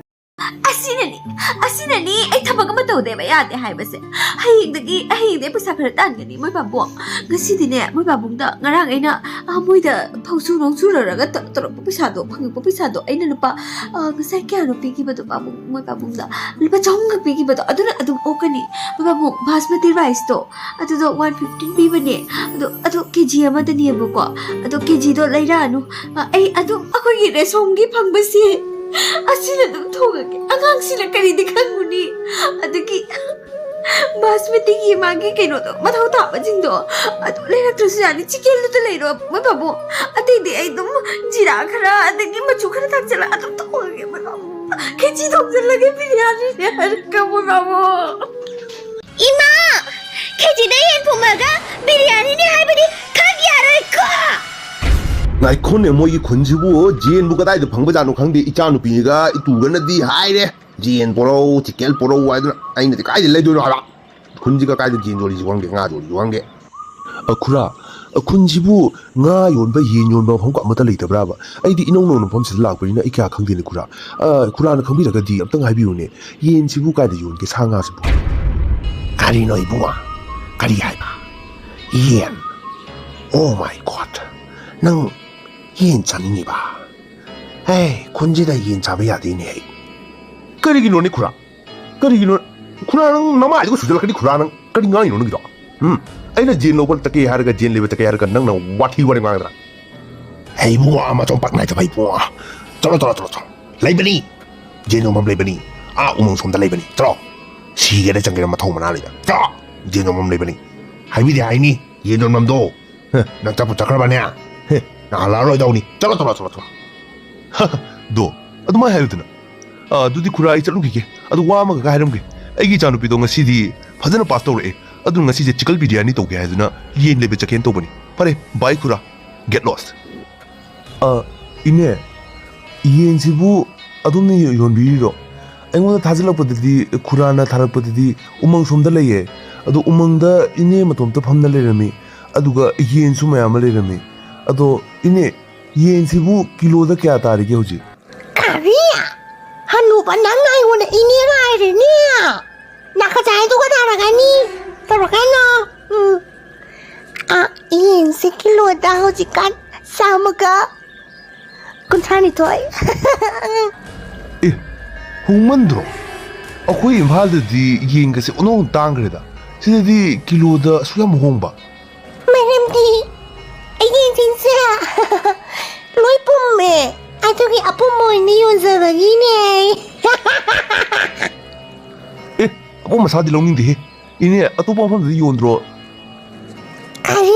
ꯑꯁꯤꯅꯅꯤ, ꯑꯁꯤꯅꯅꯤ ꯑꯩ ꯊꯕꯛ ꯑꯃ ꯇꯧꯗꯦꯕ ꯌꯥꯗꯦ ꯍꯥꯏꯕꯁꯦ꯫ ꯍꯌꯦꯡꯗꯒꯤ, ꯍꯌꯦꯡꯗꯒꯤ ꯄꯩꯁꯥ ꯈꯔ ꯇꯥꯟꯒꯅꯤ ꯃꯣꯏ ꯄꯥꯕꯨꯡ꯫ ꯉꯁꯤꯗꯤꯅꯦ, ꯃꯣꯏ ꯄꯥꯕꯨꯡꯗ ꯉꯔꯥꯡ ꯑꯩꯅ, ꯑ, ꯃꯣꯏꯗ ꯐꯧꯁꯨ ꯅꯣꯡꯁꯨ ꯂꯧꯔꯒ ꯇ-, ꯇꯧꯔꯛꯄ ꯄꯩꯁꯥꯗꯣ, ꯐꯪꯉꯛꯄ ꯄꯩꯁꯥꯗꯣ, ꯑꯩꯅ ꯂꯨꯄꯥ, ꯑ, ꯉꯁꯥꯏ ꯀꯌꯥꯅꯣ ꯄꯤꯈꯤꯕꯗꯣ ꯄꯥꯕꯨꯡ, ꯃꯣꯏ ꯄꯥꯕꯨꯡꯗ? ꯂꯨꯄꯥ ꯆꯍꯨꯝꯈꯛ ꯄꯤꯈꯤꯕꯗꯣ, ꯑꯗꯨꯅ ꯑꯗꯨꯝ ꯑꯣꯛꯀꯅꯤ꯫ ꯃꯣꯏ ꯄꯥꯕꯨꯡ, ꯕꯥꯁꯃꯇꯤ ꯔꯥꯏꯁꯇꯣ, ꯑꯗꯨꯗꯣ ꯋꯥꯟ ꯐꯤꯐꯇꯤꯟ ꯄꯤꯕꯅꯦ꯫ ꯑꯗꯣ, ꯑꯗꯣ ꯀꯦ ꯖꯤ ꯑꯃꯗꯅꯦꯕꯀꯣ꯫ ꯑꯗꯣ ꯀꯦ ꯖꯤꯗꯣ ꯂꯩꯔꯛꯑꯅꯨ꯫ ꯑ, ꯑꯩ ꯑꯗꯨꯝ ꯑꯩꯈꯣꯏꯒꯤ ꯔꯦꯁꯣꯟꯒꯤ ꯐꯪꯕꯁꯦ, ꯑꯁꯤꯅ ꯑꯗꯨꯝ ꯊꯣꯡꯉꯒꯦ꯫ ꯑꯉꯥꯡꯁꯤꯅ ꯀꯔꯤꯗꯤ ꯈꯪꯉꯨꯅꯤ? ꯑꯗꯒꯤ ꯕꯥꯁꯃꯇꯤꯒꯤ ꯃꯥꯒꯤ ꯀꯩꯅꯣꯗꯣ, ꯃꯊꯧ ꯇꯥꯕꯁꯤꯡꯗꯣ, ꯑꯗꯨ ꯂꯩꯔꯛꯇ꯭ꯔꯁꯨ ꯌꯥꯅꯤ꯫ ꯆꯤꯀꯦꯟꯗꯨꯗ ꯂꯩꯔꯣ, ꯃꯣꯏ ꯄꯥꯕꯨꯡ꯫ ꯑꯇꯩꯗꯤ ꯑꯩ ꯑꯗꯨꯝ ꯖꯤꯔꯥ ꯈꯔ, ꯑꯗꯒꯤ ꯃꯆꯨ ꯈꯔ ꯊꯥꯛꯆꯜꯂꯒ ꯑꯗꯨꯝ ꯊꯣꯡꯉꯒꯦ, ꯃꯣꯏ ꯄꯥꯕꯨꯡ꯫ ꯈꯦꯆꯤ ꯊꯣꯡꯖꯜꯂꯒꯦ, ꯕꯤꯔꯌꯥꯅꯤꯅꯦ ꯍꯥꯏꯔꯒ, ꯃꯣꯏ ꯄꯥꯕꯨꯡ꯫ ꯏꯃꯥ! ꯈꯦꯆꯤꯗ ꯌꯦꯟ ꯊꯣꯡꯕꯒ ꯕꯤꯔꯌꯥꯅꯤꯅꯦ ꯍꯥꯏꯕꯗꯤ ꯈꯛ ꯌꯥꯔꯣꯏꯀꯣ? ꯉꯥꯏꯈꯣꯅꯦ, ꯃꯣꯏꯒꯤ ꯈꯨꯟꯁꯤꯕꯨ ꯌꯦꯟꯕꯨ ꯀꯗꯥꯏꯗ ꯐꯪꯕꯖꯥꯠꯅꯣ ꯈꯪꯗꯦ꯫ ꯏꯆꯥꯅꯨꯄꯤꯒ ꯏꯇꯨꯒꯅꯗꯤ ꯍꯥꯏꯔꯦ, "ꯌꯦꯟ ꯄꯣꯔꯛꯎ, ꯆꯤꯛꯀꯦꯟ ꯄꯣꯔꯛꯎ" ꯍꯥꯏꯗꯅ꯫ ꯑꯩꯅꯗꯤ ꯀꯥꯏꯗ ꯂꯩꯗꯣꯏꯅꯣ ꯍꯥꯏꯕ? ꯈꯨꯟꯁꯤꯒ ꯀꯥꯏꯗ ꯌꯦꯟ ꯌꯣꯜꯂꯤꯁꯤ ꯈꯪꯗꯦ, ꯉꯥ ꯌꯣꯜꯂꯤꯁꯤ ꯈꯪꯗꯦ꯫ ꯑ, ꯈꯨꯔꯥ, ꯑ, ꯈꯨꯟꯁꯤꯕꯨ ꯉꯥ ꯌꯣꯟꯕ, ꯌꯦꯟ ꯌꯣꯟꯕ ꯃꯐꯝ ꯑꯃꯠꯇ ꯂꯩꯇꯕ꯭ꯔꯥꯕ? ꯑꯩꯗꯤ ꯏꯅꯧ ꯅꯧꯅ ꯃꯐꯝꯁꯤꯗ ꯂꯥꯛꯄꯅꯤꯅ ꯑꯩ ꯀꯌꯥ ꯈꯪꯗꯦꯅꯦ, ꯈꯨꯔꯥ꯫ ꯑ, ꯈꯨꯔꯥꯅ ꯈꯪꯕꯤꯔꯒꯗꯤ ꯑꯝꯇꯪ ꯍꯥꯏꯕꯤꯌꯨꯅꯦ꯫ ꯌꯦꯟꯁꯤꯕꯨ ꯀꯥꯏꯗ ꯌꯣꯟꯒꯦ, ꯁꯥ ꯉꯥꯁꯤꯕꯨ? ꯀꯔꯤꯅꯣ ꯏꯕꯨꯡꯉꯣ? ꯀꯔꯤ ꯍꯥꯏꯕ? ꯌꯦꯟ? Oh my God! ꯅꯪ ꯌꯦꯟ ꯆꯥꯅꯤꯡꯉꯤꯕ? ꯍꯦ, ꯈꯨꯟꯁꯤꯗ ꯌꯦꯟ ꯆꯥꯕ ꯌꯥꯗꯦꯅꯦ ꯑꯩ꯫ ꯀꯔꯤꯒꯤꯅꯣꯅꯦ ꯈꯨꯔꯥ? ꯀꯔꯤꯒꯤꯅꯣ? ꯈꯨꯔꯥ, ꯅꯪ ꯅꯃꯥꯏꯗꯨꯒ ꯁꯨꯖꯜꯂꯛꯀꯅꯤ, ꯈꯨꯔꯥ, ꯅꯪ ꯀꯔꯤ ꯉꯥꯡꯉꯤꯅꯣ ꯅꯪꯒꯤꯗꯣ? ꯎꯝ? ꯑꯩꯅ ꯌꯦꯟ ꯂꯧꯕ ꯆꯠꯀꯦ ꯍꯥꯏꯔꯒ, ꯌꯦꯟ ꯂꯩꯕ ꯆꯠꯀꯦ ꯍꯥꯏꯔꯒ ꯅꯪꯅ ꯋꯥꯊꯤ ꯋꯥꯔꯦꯝ ꯉꯥꯡꯒꯗ꯭ꯔꯥ? ꯍꯩ ꯏꯕꯨꯡꯉꯣ, ꯃꯇꯣꯝ ꯄꯥꯛ ꯅꯥꯏꯗꯕ ꯏꯕꯨꯡꯉꯣ꯫ ꯆꯠꯂꯣ, ꯆꯠꯂꯣ, ꯆꯠꯂꯣ, ꯆꯠꯂꯣ꯫ ꯂꯩꯕꯅꯤ꯫ ꯌꯦꯟ ꯌꯣꯟꯐꯝ ꯂꯩꯕꯅꯤ꯫ ꯑꯥ ꯎꯃꯪ ꯁꯣꯝꯗ ꯂꯩꯕꯅꯤ꯫ ꯆꯠꯂꯣ꯫ ꯁꯤꯒꯦꯔꯥ ꯆꯪꯒꯦꯔꯥ ꯃꯊꯧ ꯃꯅꯥ ꯂꯩꯕ꯫ ꯆꯠꯂꯣ꯫ ꯌꯦꯟ ꯌꯣꯟꯐꯝ ꯂꯩꯕꯅꯤ꯫ ꯍꯥꯏꯕꯤꯗꯦ ꯍꯥꯏꯅꯤ꯫ ꯌꯦꯟ ꯌꯣꯟꯐꯝꯗꯣ꯫ ꯍꯦ, ꯅꯪ ꯆꯠꯄꯨ ꯆꯠꯈ꯭ꯔꯕꯅꯦ? ꯍꯦ, ꯅꯪ ꯍꯜꯂꯛꯑꯔꯣꯏꯗꯧꯅꯤ꯫ ꯆꯠꯂꯣ, ꯆꯠꯂꯣ, ꯆꯠꯂꯣ, ꯆꯠꯂꯣ꯫ ꯗꯣ, ꯑꯗꯨꯃꯥꯏꯅ ꯍꯥꯏꯌꯨꯗꯅ꯫ ꯑꯥ, ꯑꯗꯨꯗꯤ ꯈꯨꯔꯥ, ꯑꯩ ꯆꯠꯂꯨꯈꯤꯒꯦ꯫ ꯑꯗꯨ ꯋꯥ ꯑꯃꯈꯛ ꯍꯥꯏꯔꯝꯒꯦ꯫ ꯑꯩꯒꯤ ꯏꯆꯥꯅꯨꯄꯤꯗꯣ ꯉꯁꯤꯗꯤ ꯐꯖꯅ ꯄꯥꯁ ꯇꯧꯔꯛꯑꯦ꯫ ꯑꯗꯨꯅ ꯉꯁꯤꯁꯦ ꯆꯤꯀꯜ ꯕꯤꯔꯌꯥꯅꯤ ꯇꯧꯒꯦ ꯍꯥꯏꯗꯨꯅ ꯌꯦꯟ ꯂꯩꯕ ꯆꯠꯀꯦꯅ ꯇꯧꯕꯅꯤ꯫ ꯐꯔꯦ, ꯕꯥꯏ ꯈꯨꯔꯥ꯫ Get lost꯫ ꯑ, ꯏꯅꯦ, ꯌꯦꯟꯁꯤꯕꯨ ꯑꯗꯣꯝꯅ ꯌꯣ-, ꯌꯣꯟꯕꯤꯔꯤꯔꯣ? ꯑꯩꯉꯣꯟꯗ ꯊꯥꯖꯤꯜꯂꯛꯄꯗꯗꯤ, ꯈꯨꯔꯥꯅ ꯊꯥꯔꯛꯄꯗꯗꯤ ꯎꯃꯪ ꯁꯣꯝꯗ ꯂꯩꯌꯦ꯫ ꯑꯗꯣ ꯎꯃꯪꯗ ꯏꯅꯦ ꯃꯇꯣꯝꯇ ꯐꯝꯅ ꯂꯩꯔꯝꯃꯤ꯫ ꯑꯗꯨꯒ ꯌꯦꯟꯁꯨ ꯃꯌꯥꯝ ꯑꯃ ꯂꯩꯔꯝꯃꯤ꯫ ꯑꯗꯣ ꯏꯅꯦ, ꯌꯦꯟꯁꯤꯕꯨ ꯀꯤꯂꯣꯗ ꯀꯌꯥ ꯇꯥꯔꯤꯒꯦ ꯍꯧꯖꯤꯛ? ꯀꯔꯤ? ꯍꯅꯨꯕ, ꯅꯪꯅ ꯑꯩꯉꯣꯟꯗ ꯏꯅꯦ ꯍꯥꯏꯔꯤꯅꯦ? ꯅꯥꯀꯖꯥꯏꯗꯨꯒ ꯇꯥꯔꯒꯅꯤ꯫ ꯇꯧꯔꯛꯀꯅꯣ꯫ ꯎꯝ꯫ ꯑ, ꯌꯦꯟꯁꯦ ꯀꯤꯂꯣꯗ ꯍꯧꯖꯤꯛꯀꯥꯟ ꯆꯥꯝꯃꯒ ꯀꯨꯟꯊ꯭ꯔꯥꯅꯤꯊꯣꯏ꯫ ꯑꯦ, ꯍꯣꯡꯃꯟꯗ꯭ꯔꯣ? ꯑꯩꯈꯣꯏ ꯏꯝꯐꯥꯜꯗꯗꯤ ꯌꯦꯟꯒꯁꯦ ꯑꯣꯟꯊꯣꯛꯅ ꯇꯥꯡꯈ꯭ꯔꯦꯗ꯫ ꯁꯤꯗꯗꯤ ꯀꯤꯂꯣꯗ ꯑꯁꯨꯛ ꯌꯥꯝ ꯍꯣꯡꯕ꯫ ꯃꯔꯝꯗꯤ ꯌꯦꯟꯁꯤꯡꯁꯦ ꯂꯣꯏ ꯄꯨꯝꯃꯦ꯫ ꯑꯗꯨꯒꯤ ꯑꯄꯨꯝꯕ ꯑꯣꯏꯅ ꯌꯣꯟꯖꯕꯅꯤꯅꯦ꯫ ꯑꯦ, ꯑꯄꯨꯝ ꯑꯁꯥꯗꯤ ꯂꯧꯅꯤꯡꯗꯦꯍꯦ꯫ ꯏꯅꯦ, ꯑꯇꯣꯞꯄ ꯃꯐꯝꯗꯗꯤ ꯌꯣꯟꯗ꯭ꯔꯣ? ꯀꯔꯤ?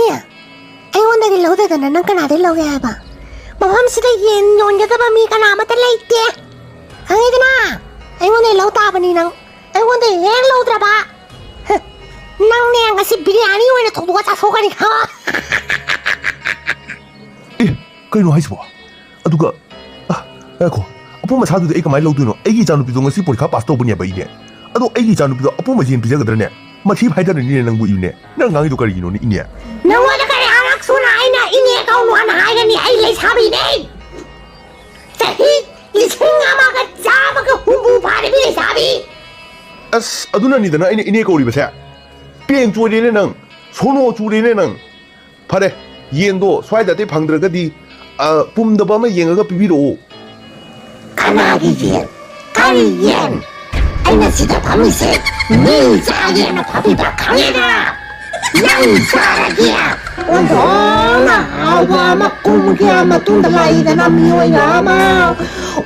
ꯑꯩꯉꯣꯟꯗꯒꯤ ꯂꯧꯗꯗꯅ ꯅꯪ ꯀꯅꯥꯗꯩ ꯂꯧꯒꯦ ꯍꯥꯏꯕ? ꯃꯐꯝꯁꯤꯗ ꯌꯦꯟ ꯌꯣꯟꯒꯗꯕ ꯃꯤ ꯀꯅꯥ ꯑꯃꯠꯇ ꯂꯩꯇꯦ꯫ ꯈꯪꯉꯤꯗꯅ? ꯑꯩꯉꯣꯟꯗꯒꯤ ꯂꯧ ꯇꯥꯕꯅꯤ ꯅꯪ꯫ ꯑꯩꯉꯣꯟꯗꯒꯤ ꯍꯦꯛ ꯂꯧꯗ꯭ꯔꯕ, ꯍ, ꯅꯪꯅꯦ ꯉꯁꯤ ꯕꯤꯔꯌꯥꯅꯤ ꯑꯣꯏꯅ ꯊꯣꯡꯗꯣꯛꯑ ꯆꯥꯊꯣꯛꯀꯅꯤ, ꯈꯪꯉꯣ? ꯑꯦ, ꯀꯩꯅꯣ ꯍꯥꯏꯁꯤꯕꯣ? ꯑꯗꯨꯒ, ꯑ, ꯉꯥꯏꯈꯣ, ꯑꯄꯨꯝ ꯑꯁꯥꯗꯨꯗꯤ ꯑꯩ ꯀꯃꯥꯏꯅ ꯂꯧꯗꯣꯏꯅꯣ? ꯑꯩꯒꯤ ꯏꯆꯥꯅꯨꯄꯤꯗꯣ ꯉꯁꯤ ꯄꯣꯔꯤꯈꯥ ꯄꯥꯁ ꯇꯧꯕꯅꯦꯕ ꯑꯩꯅꯦ꯫ ꯑꯗꯣ ꯑꯩꯒꯤ ꯏꯆꯥꯅꯨꯄꯤꯗꯣ ꯑꯄꯨꯝꯕ ꯌꯦꯟ ꯄꯤꯖꯒꯗ꯭ꯔꯅꯦ? ꯃꯊꯤ ꯐꯥꯏꯗꯔꯅꯤꯅꯦ ꯅꯪꯕꯨ, ꯏꯅꯦ꯫ ꯅꯪ ꯉꯥꯡꯉꯤꯗꯣ ꯀꯔꯤꯒꯤꯅꯣꯅꯦ, ꯏꯅꯦ? ꯅꯉꯣꯟꯗ ꯀꯔꯤ ꯑꯔꯥꯛ ꯁꯨꯅ ꯑꯩꯅ ꯏꯅꯦ ꯀꯧꯅꯣ ꯍꯥꯏꯅ ꯍꯥꯏꯒꯅꯤ? ꯑꯩ ꯂꯩꯁꯥꯕꯤꯅꯦ꯫ ꯆꯍꯤ ꯂꯤꯁꯤꯡ ꯑꯃꯒ ꯆꯥꯝꯃꯒ ꯍꯨꯝꯐꯨ ꯐꯥꯔꯕꯤ ꯂꯩꯁꯥꯕꯤ꯫ ꯑꯁ, ꯑꯗꯨꯅꯅꯤꯗꯅ ꯑꯩꯅ ꯏꯅꯦ ꯀꯧꯔꯤꯕꯁꯦ꯫ ꯄꯦꯡ ꯆꯣꯏꯔꯦꯅꯦ ꯅꯪ, ꯁꯣꯅꯣ ꯆꯨꯔꯦꯅꯦ ꯅꯪ꯫ ꯐꯔꯦ, ꯌꯦꯟꯗꯣ ꯁ꯭ꯋꯥꯏꯗ ꯑꯇꯩ ꯐꯪꯗ꯭ꯔꯒꯗꯤ, ꯑ, ꯄꯨꯝꯗꯕ ꯑꯃ ꯌꯦꯡꯉꯒ ꯄꯤꯕꯤꯔꯛꯑꯣ꯫ ꯀꯅꯥꯒꯤ ꯌꯦꯟ? ꯀꯔꯤ ꯌꯦꯟ? ꯑꯩꯅ ꯁꯤꯗ ꯐꯝꯃꯤꯁꯦ ꯃꯤ ꯆꯥꯒꯦꯅ ꯐꯝꯃꯤꯕ, ꯈꯪꯉꯦꯗꯅ? ꯅꯪ ꯆꯥꯔꯒꯦ꯫ ꯑꯣꯟꯊꯣꯛꯅ ꯍꯥꯎꯕ ꯑꯃ ꯀꯨꯝꯈꯤꯕ ꯃꯇꯨꯡꯗ ꯂꯩꯗꯅ ꯃꯤꯑꯣꯏ ꯑꯃ꯫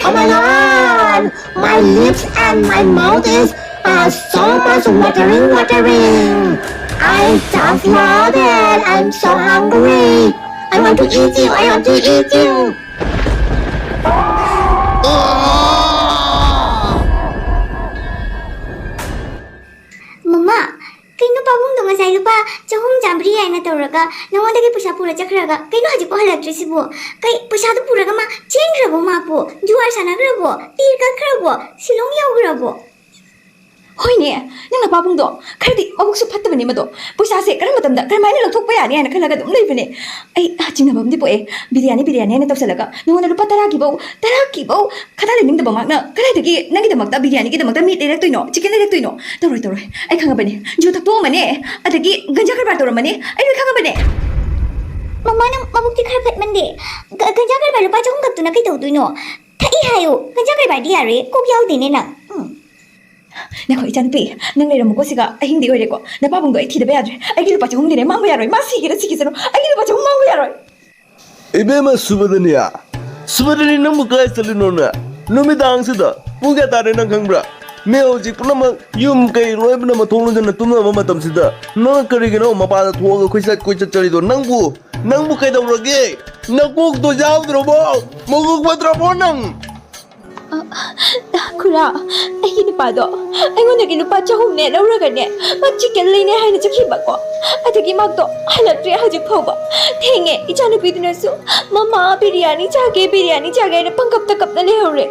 Oh my God! My lips and my mouth is uh, so much watering, watering. I just love it. I'm so hungry. I want to eat you. I want to eat you. ꯃꯃꯥ, ꯀꯩꯅꯣ ꯄꯥꯕꯨꯡꯗꯣ ꯉꯁꯥꯏ ꯂꯨꯄꯥ ꯆꯍꯨꯝ ꯆꯥꯝꯃꯔꯤ ꯍꯥꯏꯅ ꯇꯧꯔꯒ ꯅꯉꯣꯟꯗꯒꯤ ꯄꯩꯁꯥ ꯄꯨꯔ ꯆꯠꯈ꯭ꯔꯒ ꯀꯩꯅꯣ ꯍꯧꯖꯤꯛꯐꯥꯎ ꯍꯜꯂꯛꯇ꯭ꯔꯤꯁꯤꯕꯣ? ꯀꯩ ꯄꯩꯁꯥꯗꯨ ꯄꯨꯔꯒ ꯃꯥ ꯆꯦꯟꯈ꯭ꯔꯕꯣ? ꯃꯥꯕꯨ ꯖꯨꯋꯥꯔ ꯁꯥꯟꯅꯈ꯭ꯔꯕꯣ? ꯇꯤꯔ ꯀꯛꯈ꯭ꯔꯕꯣ? ꯁꯤꯂꯣꯡ ꯌꯧꯈ꯭ꯔꯕꯣ? ꯍꯣꯏꯅꯦ, ꯅꯪ ꯅꯄꯥꯕꯨꯡꯗꯣ ꯈꯔꯗꯤ ꯃꯕꯨꯛꯁꯨ ꯐꯠꯇꯕꯅꯦ ꯃꯗꯣ꯫ ꯄꯩꯁꯥꯁꯦ ꯀꯔꯝꯕ ꯃꯇꯝꯗ ꯀꯔꯝꯍꯥꯏꯅ ꯂꯧꯊꯣꯛꯄ ꯌꯥꯅꯤ ꯍꯥꯏꯅ ꯈꯜꯂꯒ ꯑꯗꯨꯝ ꯂꯩꯕꯅꯦ꯫ ꯑꯩ ꯆꯤꯡꯅꯕ ꯑꯃꯗꯤ ꯄꯣꯛꯑꯦ꯫ ꯕꯤꯔꯌꯥꯅꯤ ꯕꯤꯔꯌꯥꯅꯤ ꯍꯥꯏꯅ ꯇꯧꯁꯜꯂꯒ ꯅꯉꯣꯟꯗ ꯂꯨꯄꯥ ꯇꯔꯥꯒꯤꯐꯧ, ꯇꯔꯥꯒꯤꯐꯧ ꯈꯗꯥ ꯂꯩꯅꯤꯡꯗꯕ ꯃꯍꯥꯛꯅ ꯀꯗꯥꯏꯗꯒꯤ ꯅꯪꯒꯤꯗꯃꯛꯇ ꯕꯤꯔꯌꯥꯅꯤꯒꯤꯗꯃꯛꯇ ꯃꯤꯠ ꯂꯩꯔꯛꯇꯣꯏꯅꯣ, ꯆꯤꯀꯟ ꯂꯩꯔꯛꯇꯣꯏꯅꯣ? ꯇꯧꯔꯣꯏ, ꯇꯧꯔꯣꯏ꯫ ꯑꯩ ꯈꯪꯉꯕꯅꯦ꯫ ꯖꯨ ꯊꯛꯇꯣꯛꯑꯝꯃꯅꯦ, ꯑꯗꯒꯤ ꯒꯟꯖꯥ ꯀꯔꯕꯥꯔ ꯇꯧꯔꯝꯃꯅꯦ꯫ ꯑꯩ ꯂꯣꯏ ꯈꯪꯉꯕꯅꯦ꯫ ꯃꯃꯥ, ꯅꯪ ꯃꯕꯨꯛꯇꯤ ꯈꯔ ꯐꯠꯃꯟꯗꯦ꯫ ꯒ- ꯒꯟꯖꯥ ꯀꯔꯕꯥꯔ ꯂꯨꯄꯥ ꯆꯍꯨꯝ ꯈꯛꯇꯨꯅ ꯀꯩ ꯇꯧꯗꯣꯏꯅꯣ? ꯊꯛꯏ ꯍꯥꯏꯌꯨ꯫ ꯒꯟꯖꯥ ꯀꯔꯕꯥꯔꯗꯤ ꯌꯥꯔꯣꯏ꯫ ꯀꯣꯛ ꯌꯥꯎꯗꯦꯅꯦ ꯅꯪ꯫ ꯎꯝ꯫ ꯉꯥꯏꯈꯣ, ꯏꯆꯥꯅꯨꯄꯤ, ꯅꯪ ꯂꯩꯔꯝꯃꯨꯀꯣ ꯁꯤꯒ꯫ ꯑꯍꯤꯡꯗꯤ ꯑꯣꯏꯔꯦꯀꯣ꯫ ꯅꯄꯥꯕꯨꯡꯗꯣ ꯑꯩ ꯊꯤꯗꯕ ꯌꯥꯗ꯭ꯔꯦ꯫ ꯑꯩꯒꯤ ꯂꯨꯄꯥ ꯆꯍꯨꯝꯗꯤꯅꯦ ꯃꯥꯡꯕ ꯌꯥꯔꯣꯏ꯫ ꯃꯥ ꯁꯤꯒꯦꯔꯥ ꯁꯤꯈꯤꯁꯅꯨ, ꯑꯩꯒꯤ ꯂꯨꯄꯥ ꯆꯍꯨꯝ ꯃꯥꯡꯕ ꯌꯥꯔꯣꯏ꯫ ꯏꯕꯦꯝꯃ ꯁꯨꯕꯗꯅꯤꯌꯥ, ꯁꯨꯕꯗꯅꯤ, ꯅꯪꯕꯨ ꯀꯥꯏ ꯆꯠꯂꯤꯅꯣꯅꯦ? ꯅꯨꯃꯤꯗꯥꯡꯁꯤꯗ ꯄꯨꯡ ꯀꯌꯥ ꯇꯥꯔꯦ ꯅꯪ ꯈꯪꯕ꯭ꯔꯥ? ꯃꯤ ꯍꯧꯖꯤꯛ ꯄꯨꯝꯅꯃꯛ ꯌꯨꯝ ꯀꯩ ꯂꯣꯏ ꯄꯨꯝꯅꯃꯛ ꯊꯣꯡ ꯂꯣꯟꯁꯤꯟꯅ ꯇꯨꯝꯅꯕ ꯃꯇꯝꯁꯤꯗ ꯅꯪꯅ ꯀꯔꯤꯒꯤꯅꯣ ꯃꯄꯥꯟꯗ ꯊꯣꯛꯑꯒ ꯀꯣꯏꯆꯠ ꯀꯣꯏꯆꯠ ꯆꯠꯂꯤꯗꯣ? ꯅꯪꯕꯨ, ꯅꯪꯕꯨ ꯀꯩꯗꯧꯔꯒꯦ? ꯅꯀꯣꯛꯇꯣ ꯌꯥꯎꯗ꯭ꯔꯕꯣ? ꯃꯀꯣꯛ ꯐꯠꯇ꯭ꯔꯕꯣ ꯅꯪ? ꯈꯨꯔꯥ, ꯑꯩꯒꯤ ꯅꯨꯄꯥꯗꯣ ꯑꯩꯉꯣꯟꯗꯒꯤ ꯂꯨꯄꯥ ꯆꯍꯨꯝꯅꯦ ꯂꯧꯔꯒꯅꯦ, ꯃꯥ ꯆꯤꯛꯀꯟ ꯂꯩꯅꯦ ꯍꯥꯏꯅ ꯆꯠꯈꯤꯕꯀꯣ꯫ ꯑꯗꯒꯤ ꯃꯥꯗꯣ ꯍꯜꯂꯛꯇ꯭ꯔꯦ ꯍꯧꯖꯤꯛ ꯐꯥꯎꯕ꯫ ꯊꯦꯡꯉꯦ, ꯏꯆꯥꯅꯨꯄꯤꯗꯨꯅꯁꯨ "ꯃꯃꯥ, ꯕꯤꯔꯌꯥꯅꯤ ꯆꯥꯒꯦ, ꯕꯤꯔꯌꯥꯅꯤ ꯆꯥꯒꯦ" ꯍꯥꯏꯅ ꯄꯪꯀꯞꯇ ꯀꯞꯅ ꯂꯩꯍꯧꯔꯦ꯫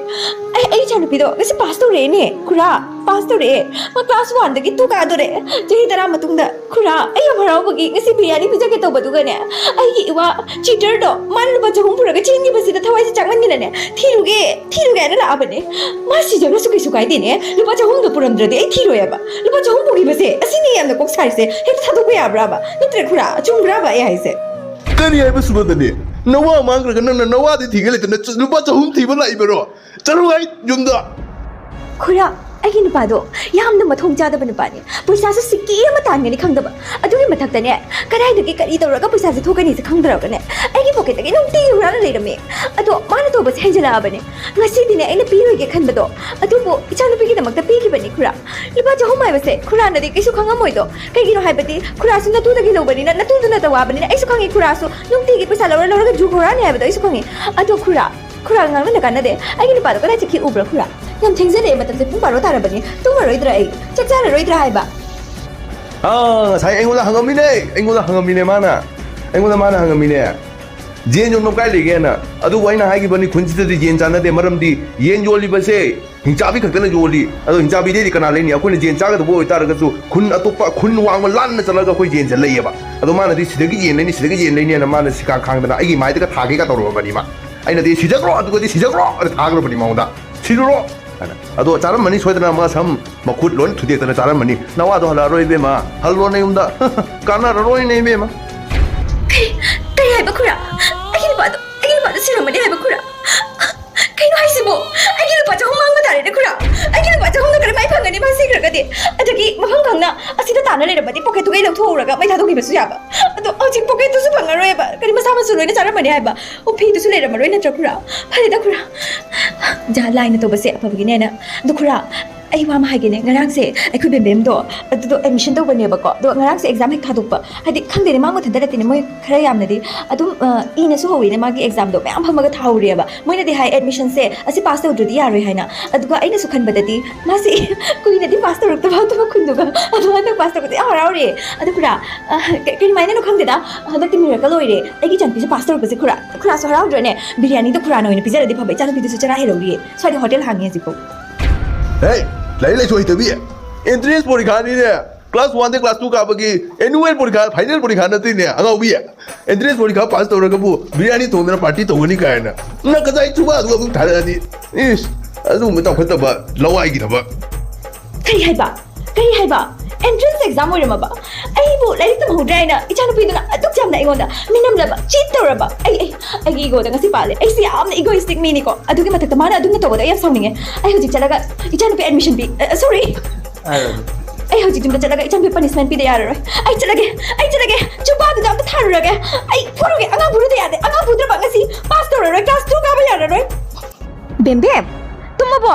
ꯑꯩ, ꯑꯩ ꯏꯆꯥꯅꯨꯄꯤꯗꯣ ꯉꯁꯤ ꯄꯥꯁ ꯇꯧꯔꯛꯑꯦꯅꯦ ꯈꯨꯔꯥ, ꯄꯥꯁ ꯇꯧꯔꯛꯑꯦ꯫ ꯃꯥ ꯀ꯭ꯂꯥꯁ ꯋꯥꯟꯗꯒꯤ ꯇꯨ ꯀꯥꯗꯣꯔꯦ꯫ ꯆꯍꯤ ꯇꯔꯥ ꯃꯇꯨꯡꯗ꯫ ꯈꯨꯔꯥ, ꯑꯩ ꯌꯥꯝ ꯍꯔꯥꯎꯕꯒꯤ ꯉꯁꯤ ꯕꯤꯔꯌꯥꯅꯤ ꯄꯤꯖꯒꯦ ꯇꯧꯕꯗꯨꯒꯅꯦ, ꯑꯩꯒꯤ ꯏꯋꯥ ꯆꯤꯇꯔꯗꯣ, ꯃꯥꯅ ꯂꯨꯄꯥ ꯆꯍꯨꯝ ꯄꯨꯔꯒ ꯆꯦꯟꯈꯤꯕꯁꯤꯗ ꯊꯋꯥꯏꯁꯦ ꯆꯥꯛꯃꯟꯗꯅꯅꯦ, "ꯊꯤꯔꯨꯒꯦ, ꯊꯤꯔꯨꯒꯦ" ꯍꯥꯏꯅ ꯂꯥꯛꯑꯕꯅꯦ꯫ ꯃꯥ ꯁꯤꯖꯈ꯭ꯔꯁꯨ ꯀꯩꯁꯨ ꯀꯥꯏꯗꯦꯅꯦ, ꯂꯨꯄꯥ ꯆꯍꯨꯝꯗꯣ ꯄꯨꯔꯝꯗ꯭ꯔꯗꯤ ꯑꯩ ꯊꯤꯔꯣꯏ ꯍꯥꯏꯕ꯫ ꯂꯨꯄꯥ ꯆꯍꯨꯝ ꯄꯨꯈꯤꯕꯁꯦ ꯑꯁꯤꯅꯤ ꯌꯥꯝꯅ ꯀꯣꯛ ꯁꯥꯔꯤꯁꯦ꯫ ꯍꯦꯛꯇ ꯊꯥꯗꯣꯛꯄ ꯌꯥꯕ꯭ꯔꯥꯕ? ꯅꯠꯇ꯭ꯔ ꯈꯨꯔꯥ, ꯆꯨꯝꯕ꯭ꯔꯥꯕ ꯑꯩ ꯍꯥꯏꯁꯦ? ꯀꯔꯤ ꯍꯥꯏꯕ ꯁꯨꯕꯗꯅꯤ? ꯅꯋꯥ ꯃꯥꯡꯈ꯭ꯔꯒ ꯅꯪꯅ ꯅꯋꯥꯗꯤ ꯊꯤꯒꯦ ꯂꯩꯇꯅ ꯆ- ꯂꯨꯄꯥ ꯆꯍꯨꯝ ꯊꯤꯕ ꯂꯥꯛꯏꯕꯔꯣ? ꯆꯠꯂꯨ ꯍꯥꯏ ꯌꯨꯝꯗ꯫ ꯈꯨꯔꯥ, ꯑꯩꯒꯤ ꯅꯨꯄꯥꯗꯣ ꯌꯥꯝꯅ ꯃꯊꯣꯡ ꯆꯥꯗꯕ ꯅꯨꯄꯥꯅꯦ꯫ ꯄꯩꯁꯥꯁꯨ ꯁꯤꯀꯤ ꯑꯃ ꯇꯥꯟꯒꯅꯤ ꯈꯪꯗꯕ꯫ ꯑꯗꯨ ꯃꯊꯛꯇꯅꯦ, ꯀꯗꯥꯏꯗꯒꯤ ꯀꯔꯤ ꯇꯧꯔꯒ ꯄꯩꯁꯥꯁꯦ ꯊꯣꯛꯀꯅꯤꯁꯦ ꯈꯪꯗ꯭ꯔꯒꯅꯦ, ꯑꯩꯒꯤ ꯄꯣꯀꯦꯠꯇꯒꯤ ꯅꯨꯡꯇꯤꯒꯤ ꯍꯨꯔꯥꯟꯅ ꯂꯩꯔꯝꯃꯦ꯫ ꯑꯗꯣ ꯃꯥꯅ ꯇꯧꯕꯁꯦ ꯍꯦꯟꯖꯜꯂꯛꯑꯕꯅꯦ꯫ ꯉꯁꯤꯗꯤꯅꯦ, ꯑꯩꯅ ꯄꯤꯔꯣꯏꯒꯦ ꯈꯟꯕꯗꯣ, ꯑꯗꯨꯕꯨ ꯏꯆꯥꯅꯨꯄꯤꯒꯤꯗꯃꯛꯇ ꯄꯤꯈꯤꯕꯅꯤ ꯈꯨꯔꯥ꯫ ꯂꯨꯄꯥ ꯆꯍꯨꯝ ꯍꯥꯏꯕꯁꯦ ꯈꯨꯔꯥꯅꯗꯤ ꯀꯩꯁꯨ ꯈꯪꯉꯝꯃꯣꯏꯗꯣ꯫ ꯀꯩꯒꯤꯅꯣ ꯍꯥꯏꯕꯗꯤ ꯈꯨꯔꯥꯁꯨ ꯅꯇꯨꯗꯒꯤ ꯂꯧꯕꯅꯤꯅ, ꯅꯇꯨꯗꯨꯅꯇ ꯋꯥꯕꯅꯤꯅ ꯑꯩꯁꯨ ꯈꯪꯉꯤ꯫ ꯈꯨꯔꯥꯁꯨ ꯅꯨꯡꯇꯤꯒꯤ ꯄꯩꯁꯥ ꯂꯧꯔ ꯂꯧꯔꯒ ꯖꯨ ꯍꯨꯔꯥꯟꯅꯤ ꯍꯥꯏꯕꯗꯣ ꯑꯩꯁꯨ ꯈꯪꯉꯤ꯫ ꯑꯗꯣ ꯈꯨꯔꯥ, ꯈꯨꯔꯥ ꯉꯥꯡꯅ ꯀꯥꯟꯅꯗꯦ꯫ ꯑꯩꯒꯤ ꯅꯨꯄꯥꯗꯣ ꯀꯗꯥꯏ ꯆꯠꯈꯤ ꯎꯕ꯭ꯔꯥ ꯈꯨꯔꯥ? ꯌꯥꯝ ꯊꯦꯡꯖꯔꯛꯑꯦ, ꯃꯇꯝꯁꯦ ꯄꯨꯡ ꯕꯥꯔꯣ ꯇꯥꯔꯕꯅꯤ꯫ ꯇꯨꯝꯃꯔꯣꯏꯗ꯭ꯔꯥ ꯑꯩ? ꯆꯥꯛ ꯆꯥꯔꯔꯣꯏꯗ꯭ꯔꯥ ꯍꯥꯏꯕ? ꯑꯥ, ꯉꯁꯥꯏ ꯑꯩꯉꯣꯟꯗ ꯍꯪꯉꯝꯃꯤꯅꯦ, ꯑꯩꯉꯣꯟꯗ ꯍꯪꯉꯝꯃꯤꯅꯦ ꯃꯥꯅ꯫ ꯑꯩꯉꯣꯟꯗ ꯃꯥꯅ ꯍꯪꯉꯝꯃꯤꯅꯦ, "ꯌꯦꯟ ꯌꯣꯟꯐꯝ ꯀꯥꯏ ꯂꯩꯒꯦꯅ?" ꯑꯗꯨꯕꯨ ꯑꯩꯅ ꯍꯥꯏꯈꯤꯕꯅꯤ, ꯈꯨꯟꯁꯤꯗꯗꯤ ꯌꯦꯟ ꯆꯥꯟꯅꯗꯦ, ꯃꯔꯝꯗꯤ ꯌꯦꯟ ꯌꯣꯜꯂꯤꯕꯁꯦ ꯍꯤꯡꯆꯥꯕꯤ ꯈꯛꯇꯅ ꯌꯣꯜꯂꯤ꯫ ꯑꯗꯣ ꯍꯤꯡꯆꯥꯕꯤꯗꯩꯗꯤ ꯀꯅꯥ ꯂꯩꯅꯤ? ꯑꯩꯈꯣꯏꯅ ꯌꯦꯟ ꯆꯥꯒꯗꯕ ꯑꯣꯏꯇꯥꯔꯒꯁꯨ ꯈꯨꯟ ꯑꯇꯣꯞꯄ, ꯈꯨꯟ ꯋꯥꯡꯃ ꯂꯥꯟꯅ ꯆꯠꯂꯒ ꯑꯩꯈꯣꯏ ꯌꯦꯟꯁꯦ ꯂꯩꯌꯦꯕ꯫ ꯑꯗꯣ ꯃꯥꯅꯗꯤ ꯁꯤꯗꯒꯤ ꯌꯦꯟ ꯂꯩꯅꯤ, ꯁꯤꯗꯒꯤ ꯌꯦꯟ ꯂꯩꯅꯤꯅ ꯃꯥꯅ ꯁꯤꯀꯥ ꯈꯥꯡꯗꯅ ꯑꯩꯒꯤ ꯃꯥꯏꯗꯒ ꯊꯥꯒꯦꯒ ꯇꯧꯔꯨꯔꯕꯅꯤ ꯃꯥ꯫ ꯑꯩꯅꯗꯤ, "ꯁꯤꯖꯈ꯭ꯔꯣ, ꯑꯗꯨꯒꯗꯤ ꯁꯤꯖꯈ꯭ꯔꯣ" ꯑꯗ ꯊꯥꯈ꯭ꯔꯕꯅꯤ ꯃꯉꯣꯟꯗ꯫ "ꯁꯤꯔꯨꯔꯣ" ꯍꯥꯏꯅ꯫ ꯑꯗꯣ ꯆꯥꯔꯝꯃꯅꯤ ꯁꯣꯏꯗꯅ, ꯃꯁꯝ ꯃꯈꯨꯠ ꯂꯣꯏ ꯊꯨꯗꯦꯛꯇꯅ ꯆꯥꯔꯝꯃꯅꯤ꯫ ꯅꯋꯥꯗꯣ ꯍꯜꯂꯛꯑꯔꯣꯏ ꯏꯕꯦꯝꯃ, ꯍꯜꯂꯣ ꯅꯌꯨꯝꯗ꯫ ꯀꯥꯟꯅꯔꯔꯣꯏꯅꯦ ꯏꯕꯦꯝꯃ꯫ ꯀꯩ, ꯀꯩ ꯍꯥꯏꯕ ꯈꯨꯔꯥ? ꯑꯩꯒꯤ ꯅꯨꯄꯥꯗꯣ, ꯑꯩꯒꯤ ꯅꯨꯄꯥꯗꯣ ꯁꯤꯔꯝꯃꯅꯤ ꯍꯥꯏꯕ ꯈꯨꯔꯥ? ꯀꯩꯅꯣ ꯍꯥꯏꯁꯤꯕꯣ? ꯑꯩꯒꯤ ꯂꯨꯄꯥ ꯆꯍꯨꯝ ꯃꯥꯡꯕ ꯇꯥꯔꯦꯅꯦ ꯈꯨꯔꯥ꯫ ꯑꯩꯒꯤ ꯂꯨꯄꯥ ꯆꯍꯨꯝꯗꯣ ꯀꯔꯝꯍꯥꯏꯅ ꯐꯪꯒꯅꯤ ꯃꯥ ꯁꯤꯈ꯭ꯔꯒꯗꯤ? ꯑꯗꯒꯤ ꯃꯐꯝ ꯈꯪꯅ ꯑꯁꯤꯗ ꯇꯥꯅ ꯂꯩꯔꯝꯃꯗꯤ ꯄꯣꯀꯦꯠꯇꯨꯒꯩ ꯂꯧꯊꯣꯛꯍꯧꯔꯒ ꯃꯩ ꯊꯥꯗꯣꯛꯈꯤꯕꯁꯨ ꯌꯥꯕ꯫ ꯑꯗꯣ ꯍꯧꯖꯤꯛ ꯄꯣꯀꯦꯠꯇꯨꯁꯨ ꯐꯪꯉꯔꯣꯏꯕ꯫ ꯀꯔꯤ ꯃꯁꯥ ꯃꯁꯨ ꯂꯣꯏꯅ ꯆꯥꯔꯝꯃꯅꯤ ꯍꯥꯏꯕ? ꯑꯣ, ꯐꯤꯗꯨꯁꯨ ꯂꯩꯔꯝꯃꯔꯣꯏ ꯅꯠꯇ꯭ꯔꯥ ꯈꯨꯔꯥ? ꯐꯔꯦꯗ ꯈꯨꯔꯥ꯫ ꯖꯥ ꯂꯥꯏꯅ ꯇꯧꯕꯁꯦ ꯑꯐꯕꯒꯤꯅꯦꯅ꯫ ꯑꯗꯣ ꯈꯨꯔꯥ, ꯑꯩ ꯋꯥ ꯑꯃ ꯍꯥꯏꯒꯦꯅꯦ꯫ ꯉꯔꯥꯡꯁꯦ ꯑꯩꯈꯣꯏ ꯕꯦꯝꯕꯦꯝꯗꯣ ꯑꯗꯨꯗꯣ ꯑꯦꯗꯃꯤꯁꯟ ꯇꯧꯕꯅꯦꯕꯀꯣ꯫ ꯑꯗꯣ ꯉꯔꯥꯡꯁꯦ ꯑꯦꯛꯖꯥꯝ ꯍꯦꯛ ꯊꯥꯗꯣꯛꯄ, ꯍꯥꯏꯗꯤ ꯈꯪꯗꯦꯅꯦ, ꯃꯥ ꯃꯊꯟꯇ ꯅꯠꯇꯦꯅꯦ, ꯃꯣꯏ ꯈꯔ ꯌꯥꯝꯅꯗꯤ ꯑꯗꯨꯝ, ꯑ, ꯏꯅꯁꯨ ꯍꯧꯋꯤꯅꯦ ꯃꯥꯒꯤ ꯑꯦꯛꯖꯥꯝꯗꯣ꯫ ꯃꯌꯥꯝ ꯐꯝꯃꯒ ꯊꯥꯍꯧꯔꯦꯕ꯫ ꯃꯣꯏꯅꯗꯤ ꯍꯥꯏ ꯑꯦꯗꯃꯤꯁꯟꯁꯦ ꯑꯁꯤ ꯄꯥꯁ ꯇꯧꯗ꯭ꯔꯗꯤ ꯌꯥꯔꯣꯏ ꯍꯥꯏꯅ꯫ ꯑꯗꯨꯒ ꯑꯩꯅꯁꯨ ꯈꯟꯕꯗꯗꯤ ꯃꯥꯁꯤ ꯀꯨꯏꯅꯗꯤ ꯄꯥꯁ ꯇꯧꯔꯛꯇꯕ ꯑꯇꯣꯞꯄ ꯈꯨꯟꯗꯨꯒ꯫ ꯑꯗꯣ ꯍꯟꯗꯛ ꯄꯥꯁ ꯇꯧꯔꯛꯄꯗ ꯌꯥꯝ ꯍꯔꯥꯎꯔꯦ꯫ ꯑꯗꯣ ꯈꯨꯔꯥ, ꯑ, ꯀ-, ꯀꯔꯤꯃꯥꯏꯅꯅꯣ ꯈꯪꯗꯦꯗ, ꯍꯟꯗꯛꯇꯤ ꯃꯤꯔꯀꯜ ꯑꯣꯏꯔꯦ꯫ ꯑꯩꯒꯤ ꯏꯆꯥꯅꯨꯄꯤꯁꯦ ꯄꯥꯁ ꯇꯧꯔꯛꯄꯁꯦ ꯈꯨꯔꯥ, ꯈꯨꯔꯥꯁꯨ ꯍꯔꯥꯎꯗ꯭ꯔꯅꯦ? ꯕꯤꯔꯌꯥꯅꯤꯗꯣ ꯈꯨꯔꯥꯅ ꯑꯣꯏꯅ ꯄꯤꯖꯔꯗꯤ ꯐꯕ, ꯏꯆꯥꯅꯨꯄꯤꯗꯨꯁꯨ ꯆꯔꯥ ꯍꯦꯜꯍꯧꯔꯤꯌꯦ꯫ ꯁ꯭ꯋꯥꯏꯗ ꯍꯣꯇꯦꯜ ꯍꯥꯡꯉꯤ ꯍꯧꯖꯤꯛꯐꯥꯎ꯫ ꯍꯦ, ꯂꯥꯏꯔꯤꯛ ꯂꯥꯏꯁꯨ ꯍꯩꯇꯕꯤ꯫ ꯑꯦꯟꯇ꯭ꯔꯦꯟꯁ ꯄꯣꯔꯤꯈꯥꯅꯤꯅꯦ꯫ ꯀ꯭ꯂꯥꯁ ꯋꯥꯟꯗꯩ ꯀ꯭ꯂꯥꯁ ꯇꯨ ꯀꯥꯕꯒꯤ ꯑꯦꯅꯨꯋꯦꯜ ꯄꯣꯔꯤꯈꯥ, ꯐꯥꯏꯅꯦꯜ ꯄꯣꯔꯤꯈꯥ ꯅꯠꯇꯦꯅꯦ, ꯑꯉꯥꯎꯕꯤ꯫ ꯑꯦꯟꯇ꯭ꯔꯦꯟꯁ ꯄꯣꯔꯤꯈꯥ ꯄꯥꯁ ꯇꯧꯔꯒꯕꯨ ꯕꯤꯔꯌꯥꯅꯤ ꯊꯣꯡꯗꯅ ꯄꯥꯔꯇꯤ ꯇꯧꯒꯅꯤ ꯀꯥꯏꯅ꯫ ꯅꯪ ꯀꯗꯥꯏ ꯆꯨꯕ ꯑꯗꯨꯒ ꯑꯃꯨꯛ ꯊꯥꯔꯛꯑꯗꯤ? ꯏꯁ, ꯑꯗꯨꯒꯨꯝꯕ ꯆꯥꯎꯈꯠꯇꯕ ꯂꯋꯥꯏꯒꯤ ꯊꯕꯛ꯫ ꯀꯔꯤ ꯍꯥꯏꯕ? ꯀꯔꯤ ꯍꯥꯏꯕ? ꯑꯦꯟꯇ꯭ꯔꯦꯟꯁ ꯑꯦꯛꯖꯥꯝ ꯑꯣꯏꯔꯝꯃꯕ? ꯑꯩꯕꯨ ꯂꯥꯏꯔꯤꯛ ꯇꯝꯍꯧꯗ꯭ꯔꯦ ꯍꯥꯏꯅ ꯏꯆꯥꯅꯨꯄꯤꯗꯨꯅ ꯑꯗꯨꯛ ꯌꯥꯝꯅ ꯑꯩꯉꯣꯟꯗ ꯃꯤꯅꯝꯂꯕ, ꯆꯤꯠ ꯇꯧꯔꯕ? ꯑꯩ, ꯑꯩ, ꯑꯩꯒꯤ ꯏꯒꯣꯗ ꯉꯁꯤ ꯄꯥꯜꯂꯦ꯫ ꯑꯩꯁꯦ ꯌꯥꯝꯅ ꯏꯒꯣꯏꯁꯇꯤꯛ ꯃꯤꯅꯤꯀꯣ꯫ ꯑꯗꯨꯒꯤ ꯃꯊꯛꯇ ꯃꯥꯅ ꯑꯗꯨꯝꯅ ꯇꯧꯕꯗ ꯑꯩ ꯌꯥꯝ ꯁꯥꯎꯅꯤꯡꯉꯦ꯫ ꯑꯩ ꯍꯧꯖꯤꯛ ꯆꯠꯂꯒ ꯏꯆꯥꯅꯨꯄꯤ ꯑꯦꯗꯃꯤꯁꯟ ꯄꯤ-, ꯑ, ꯁꯣꯔꯤ꯫ ꯍꯥꯏꯔꯣ꯫ ꯑꯩ ꯍꯧꯖꯤꯛ ꯌꯨꯝꯗ ꯆꯠꯂꯒ ꯏꯆꯟꯕꯨ ꯄꯅꯤꯁꯃꯦꯟ ꯄꯤꯗ ꯌꯥꯔꯔꯣꯏ꯫ ꯑꯩ ꯆꯠꯂꯒꯦ, ꯑꯩ ꯆꯠꯂꯒꯦ꯫ ꯆꯨꯕꯥꯗꯨꯗ ꯑꯝꯇ ꯊꯥꯔꯨꯔꯒꯦ꯫ ꯑꯩ ꯐꯨꯔꯨꯒꯦ꯫ ꯑꯉꯥꯡ ꯐꯨꯔꯨꯗ ꯌꯥꯗꯦ꯫ ꯑꯉꯥꯡ ꯐꯨꯗ꯭ꯔꯕ ꯉꯁꯤ ꯄꯥꯁ ꯇꯧꯔꯔꯣꯏ, ꯀ꯭ꯂꯥꯁ ꯇꯨ ꯀꯥꯕ ꯌꯥꯔꯔꯣꯏ꯫ ꯕꯦꯝꯕꯦꯝ, ꯇꯨꯝꯃꯕꯣ?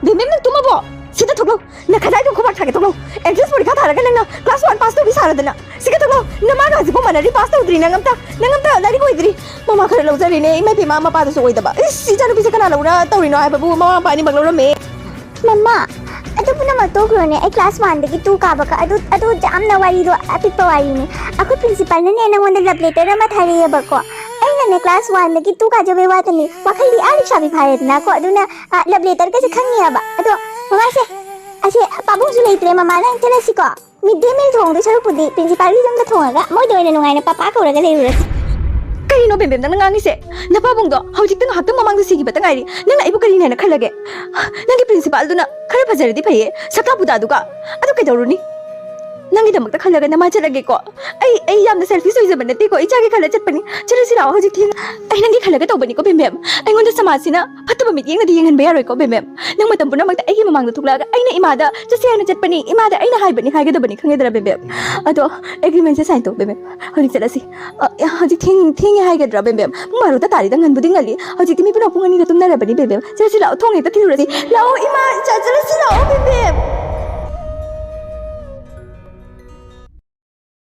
ꯕꯦꯝꯕꯦꯝ, ꯅꯪ ꯇꯨꯝꯃꯕꯣ? ꯁꯤꯗ ꯊꯣꯛꯂꯛꯎ꯫ ꯅꯈꯗꯥꯏꯗꯣ ꯈꯨꯕꯥꯛ ꯊꯥꯒꯦ ꯊꯣꯛꯂꯛꯎ꯫ ꯑꯦꯟꯇ꯭ꯔꯦꯟꯁ ꯄꯔꯤꯈꯥ ꯊꯥꯔꯒ ꯅꯪꯅ ꯀ꯭ꯂꯥꯁ ꯋꯥꯟ ꯄꯥꯁ ꯇꯧꯕꯤ ꯁꯥꯔꯗꯅ꯫ ꯁꯤꯗ ꯊꯣꯛꯂꯛꯎ꯫ ꯅꯃꯥꯒ ꯍꯧꯖꯤꯛꯐꯥꯎ ꯃꯥꯟꯅꯔꯤ, ꯄꯥꯁ ꯇꯧꯗ꯭ꯔꯤ ꯅꯪ ꯑꯝꯇ꯫ ꯅꯪ ꯑꯝꯇ ꯂꯥꯏꯔꯤꯛ ꯑꯣꯏꯗ꯭ꯔꯤ꯫ ꯃꯃꯥ ꯈꯔ ꯂꯧꯖꯔꯤꯅꯦ꯫ ꯏꯃꯥ ꯏꯕꯦꯝꯃ, ꯃꯄꯥꯗꯨꯁꯨ ꯑꯣꯏꯗꯕ꯫ ꯏꯁ, ꯏꯆꯥꯅꯨꯄꯤꯁꯦ ꯀꯅꯥ ꯂꯧꯅ ꯇꯧꯔꯤꯅꯣ ꯍꯥꯏꯕꯕꯨ ꯃꯃꯥ ꯃꯄꯥ ꯑꯅꯤꯃꯛ ꯂꯧꯔꯝꯃꯦ꯫ ꯃꯃꯥ, ꯑꯗꯨ ꯄꯨꯝꯅꯃꯛ ꯇꯣꯛꯈ꯭ꯔꯣꯅꯦ꯫ ꯑꯩ ꯀ꯭ꯂꯥꯁ ꯋꯥꯟꯗꯒꯤ ꯇꯨ ꯀꯥꯕꯒ ꯑꯗꯨ, ꯑꯗꯨ ꯌꯥꯝꯅ ꯋꯥꯔꯤꯗꯣ ꯑꯄꯤꯛꯄ ꯋꯥꯔꯤꯅꯤ꯫ ꯑꯩꯈꯣꯏ ꯄ꯭ꯔꯤꯟꯁꯤꯄꯥꯜꯅꯅꯦ ꯅꯪꯉꯣꯟꯗ ꯂꯕ ꯂꯦꯇꯔ ꯑꯃ ꯊꯥꯔꯛꯑꯦꯕꯀꯣ꯫ ꯑꯩꯅꯅꯦ ꯀ꯭ꯂꯥꯁ ꯋꯥꯟꯗꯒꯤ ꯇꯨ ꯀꯥꯖꯕꯩ ꯋꯥꯗꯅꯤ꯫ ꯋꯥꯈꯜꯗꯤ ꯑꯥ ꯂꯩꯁꯥꯕꯤ ꯐꯥꯔꯦꯗꯅꯀꯣ꯫ ꯑꯗꯨꯅ, ꯑ, ꯂꯕ ꯂꯦꯇꯔꯒꯁꯦ ꯈꯪꯉꯦꯕ꯫ ꯑꯗꯣ ꯃꯃꯥꯁꯦ, ꯑꯁꯦ ꯄꯥꯕꯨꯡꯁꯨ ꯂꯩꯇ꯭ꯔꯦ ꯃꯃꯥ, ꯅꯪ ꯆꯠꯂꯁꯤꯀꯣ꯫ ꯃꯤꯗ ꯗꯦ ꯃꯤꯜ ꯊꯣꯡꯗꯣꯏ ꯁꯔꯨꯛꯄꯨꯗꯤ ꯄ꯭ꯔꯤꯟꯁꯤꯄꯥꯜꯒꯤ ꯌꯨꯝꯗ ꯊꯣꯡꯉꯒ ꯃꯣꯏꯗ ꯑꯣꯏꯅ ꯅꯨꯡꯉꯥꯏꯅ ꯄꯄꯥ ꯀꯧꯔꯒ ꯂꯩꯔꯨꯔꯁꯤ꯫ ꯀꯔꯤꯅꯣ ꯕꯦꯝꯕꯦꯝ ꯅꯪꯅ ꯉꯥꯡꯉꯤꯁꯦ? ꯅꯄꯥꯕꯨꯡꯗꯣ ꯍꯧꯖꯤꯛꯇ ꯉꯥꯏꯍꯥꯛꯇꯪ ꯃꯃꯥꯡꯗ ꯁꯤꯈꯤꯕꯇ ꯉꯥꯏꯔꯤ꯫ ꯅꯪꯅ ꯑꯩꯕꯨ ꯀꯔꯤꯅꯦꯅ ꯈꯜꯂꯒꯦ? ꯅꯪꯒꯤ ꯄ꯭ꯔꯤꯟꯁꯤꯄꯥꯜꯗꯨꯅ ꯈꯔ ꯐꯖꯔꯗꯤ ꯐꯩꯌꯦ, ꯁꯛꯇꯥ ꯄꯨꯗꯥꯗꯨꯒ꯫ ꯑꯗꯨ ꯀꯩꯗꯧꯔꯨꯅꯤ? ꯅꯪꯒꯤꯗꯃꯛꯇ ꯈꯜꯂꯒ ꯅꯃꯥ ꯆꯠꯂꯒꯦꯀꯣ꯫ ꯑꯩ, ꯑꯩ ꯌꯥꯝꯅ ꯁꯦꯜꯐꯤꯁ ꯑꯣꯏꯖꯕ ꯅꯠꯇꯦꯀꯣ, ꯏꯆꯥꯒꯤ ꯈꯜꯂ ꯆꯠꯄꯅꯤ꯫ ꯆꯠꯂꯁꯤ ꯂꯥꯛꯑꯣ ꯍꯧꯖꯤꯛ ꯊꯦꯡ-, ꯑꯩ ꯅꯪꯒꯤ ꯈꯜꯂꯒ ꯇꯧꯕꯅꯤꯀꯣ ꯕꯦꯝꯕꯦꯝ꯫ ꯑꯩꯉꯣꯟꯗ ꯁꯃꯥꯖꯁꯤꯅ ꯐꯠꯇꯕ ꯃꯤꯠꯌꯦꯡꯅꯗꯤ ꯌꯦꯡꯍꯟꯕ ꯌꯥꯔꯣꯏꯀꯣ ꯕꯦꯝꯕꯦꯝ꯫ ꯅꯪ ꯃꯇꯝ ꯄꯨꯝꯅꯃꯛꯇ ꯑꯩꯒꯤ ꯃꯃꯥꯡꯗ ꯊꯣꯛꯂꯛꯑꯒ ꯑꯩꯅ ꯏꯃꯥꯗ ꯆꯠꯁꯦ ꯍꯥꯏꯅ ꯆꯠꯄꯅꯤ, ꯏꯃꯥꯗ ꯑꯩꯅ ꯍꯥꯏꯕꯅꯤ ꯍꯥꯏꯒꯗꯕꯅꯤ, ꯈꯪꯉꯦꯗꯅ ꯕꯦꯝꯕꯦꯝ? ꯑꯗꯣ ꯑꯦꯒ꯭ꯔꯤꯃꯦꯟꯁꯦ ꯁꯥꯏꯟ ꯇꯧ ꯕꯦꯝꯕꯦꯝ꯫ ꯍꯧꯖꯤꯛ ꯆꯠꯂꯁꯤ꯫ ꯑ, ꯑ, ꯍꯧꯖꯤꯛ ꯊꯦꯡ-, ꯊꯦꯡꯉꯦ ꯍꯥꯏꯒꯗ꯭ꯔꯥ ꯕꯦꯝꯕꯦꯝ? ꯄꯨꯡ ꯕꯥꯔꯣꯗ ꯇꯥꯔꯤꯗ, ꯉꯟꯕꯨꯗꯤ ꯉꯜꯂꯤ꯫ ꯍꯧꯖꯤꯛꯇꯤ ꯃꯤ ꯄꯨꯝꯅꯃꯛ ꯄꯨꯡ ꯑꯅꯤꯗ ꯇꯨꯝꯅꯔꯕꯅꯤ ꯕꯦꯝꯕꯦꯝ꯫ ꯆꯠꯂꯁꯤ ꯂꯥꯛꯑꯣ, ꯊꯣꯡ ꯍꯦꯛꯇ ꯊꯤꯜꯂꯨꯔꯁꯤ꯫ ꯂꯥꯛꯑꯣ ꯏꯃꯥ, ꯏꯆꯥ, ꯆꯠꯂꯁꯤ ꯂꯥꯛꯑꯣ ꯕꯦꯝꯕꯦꯝ꯫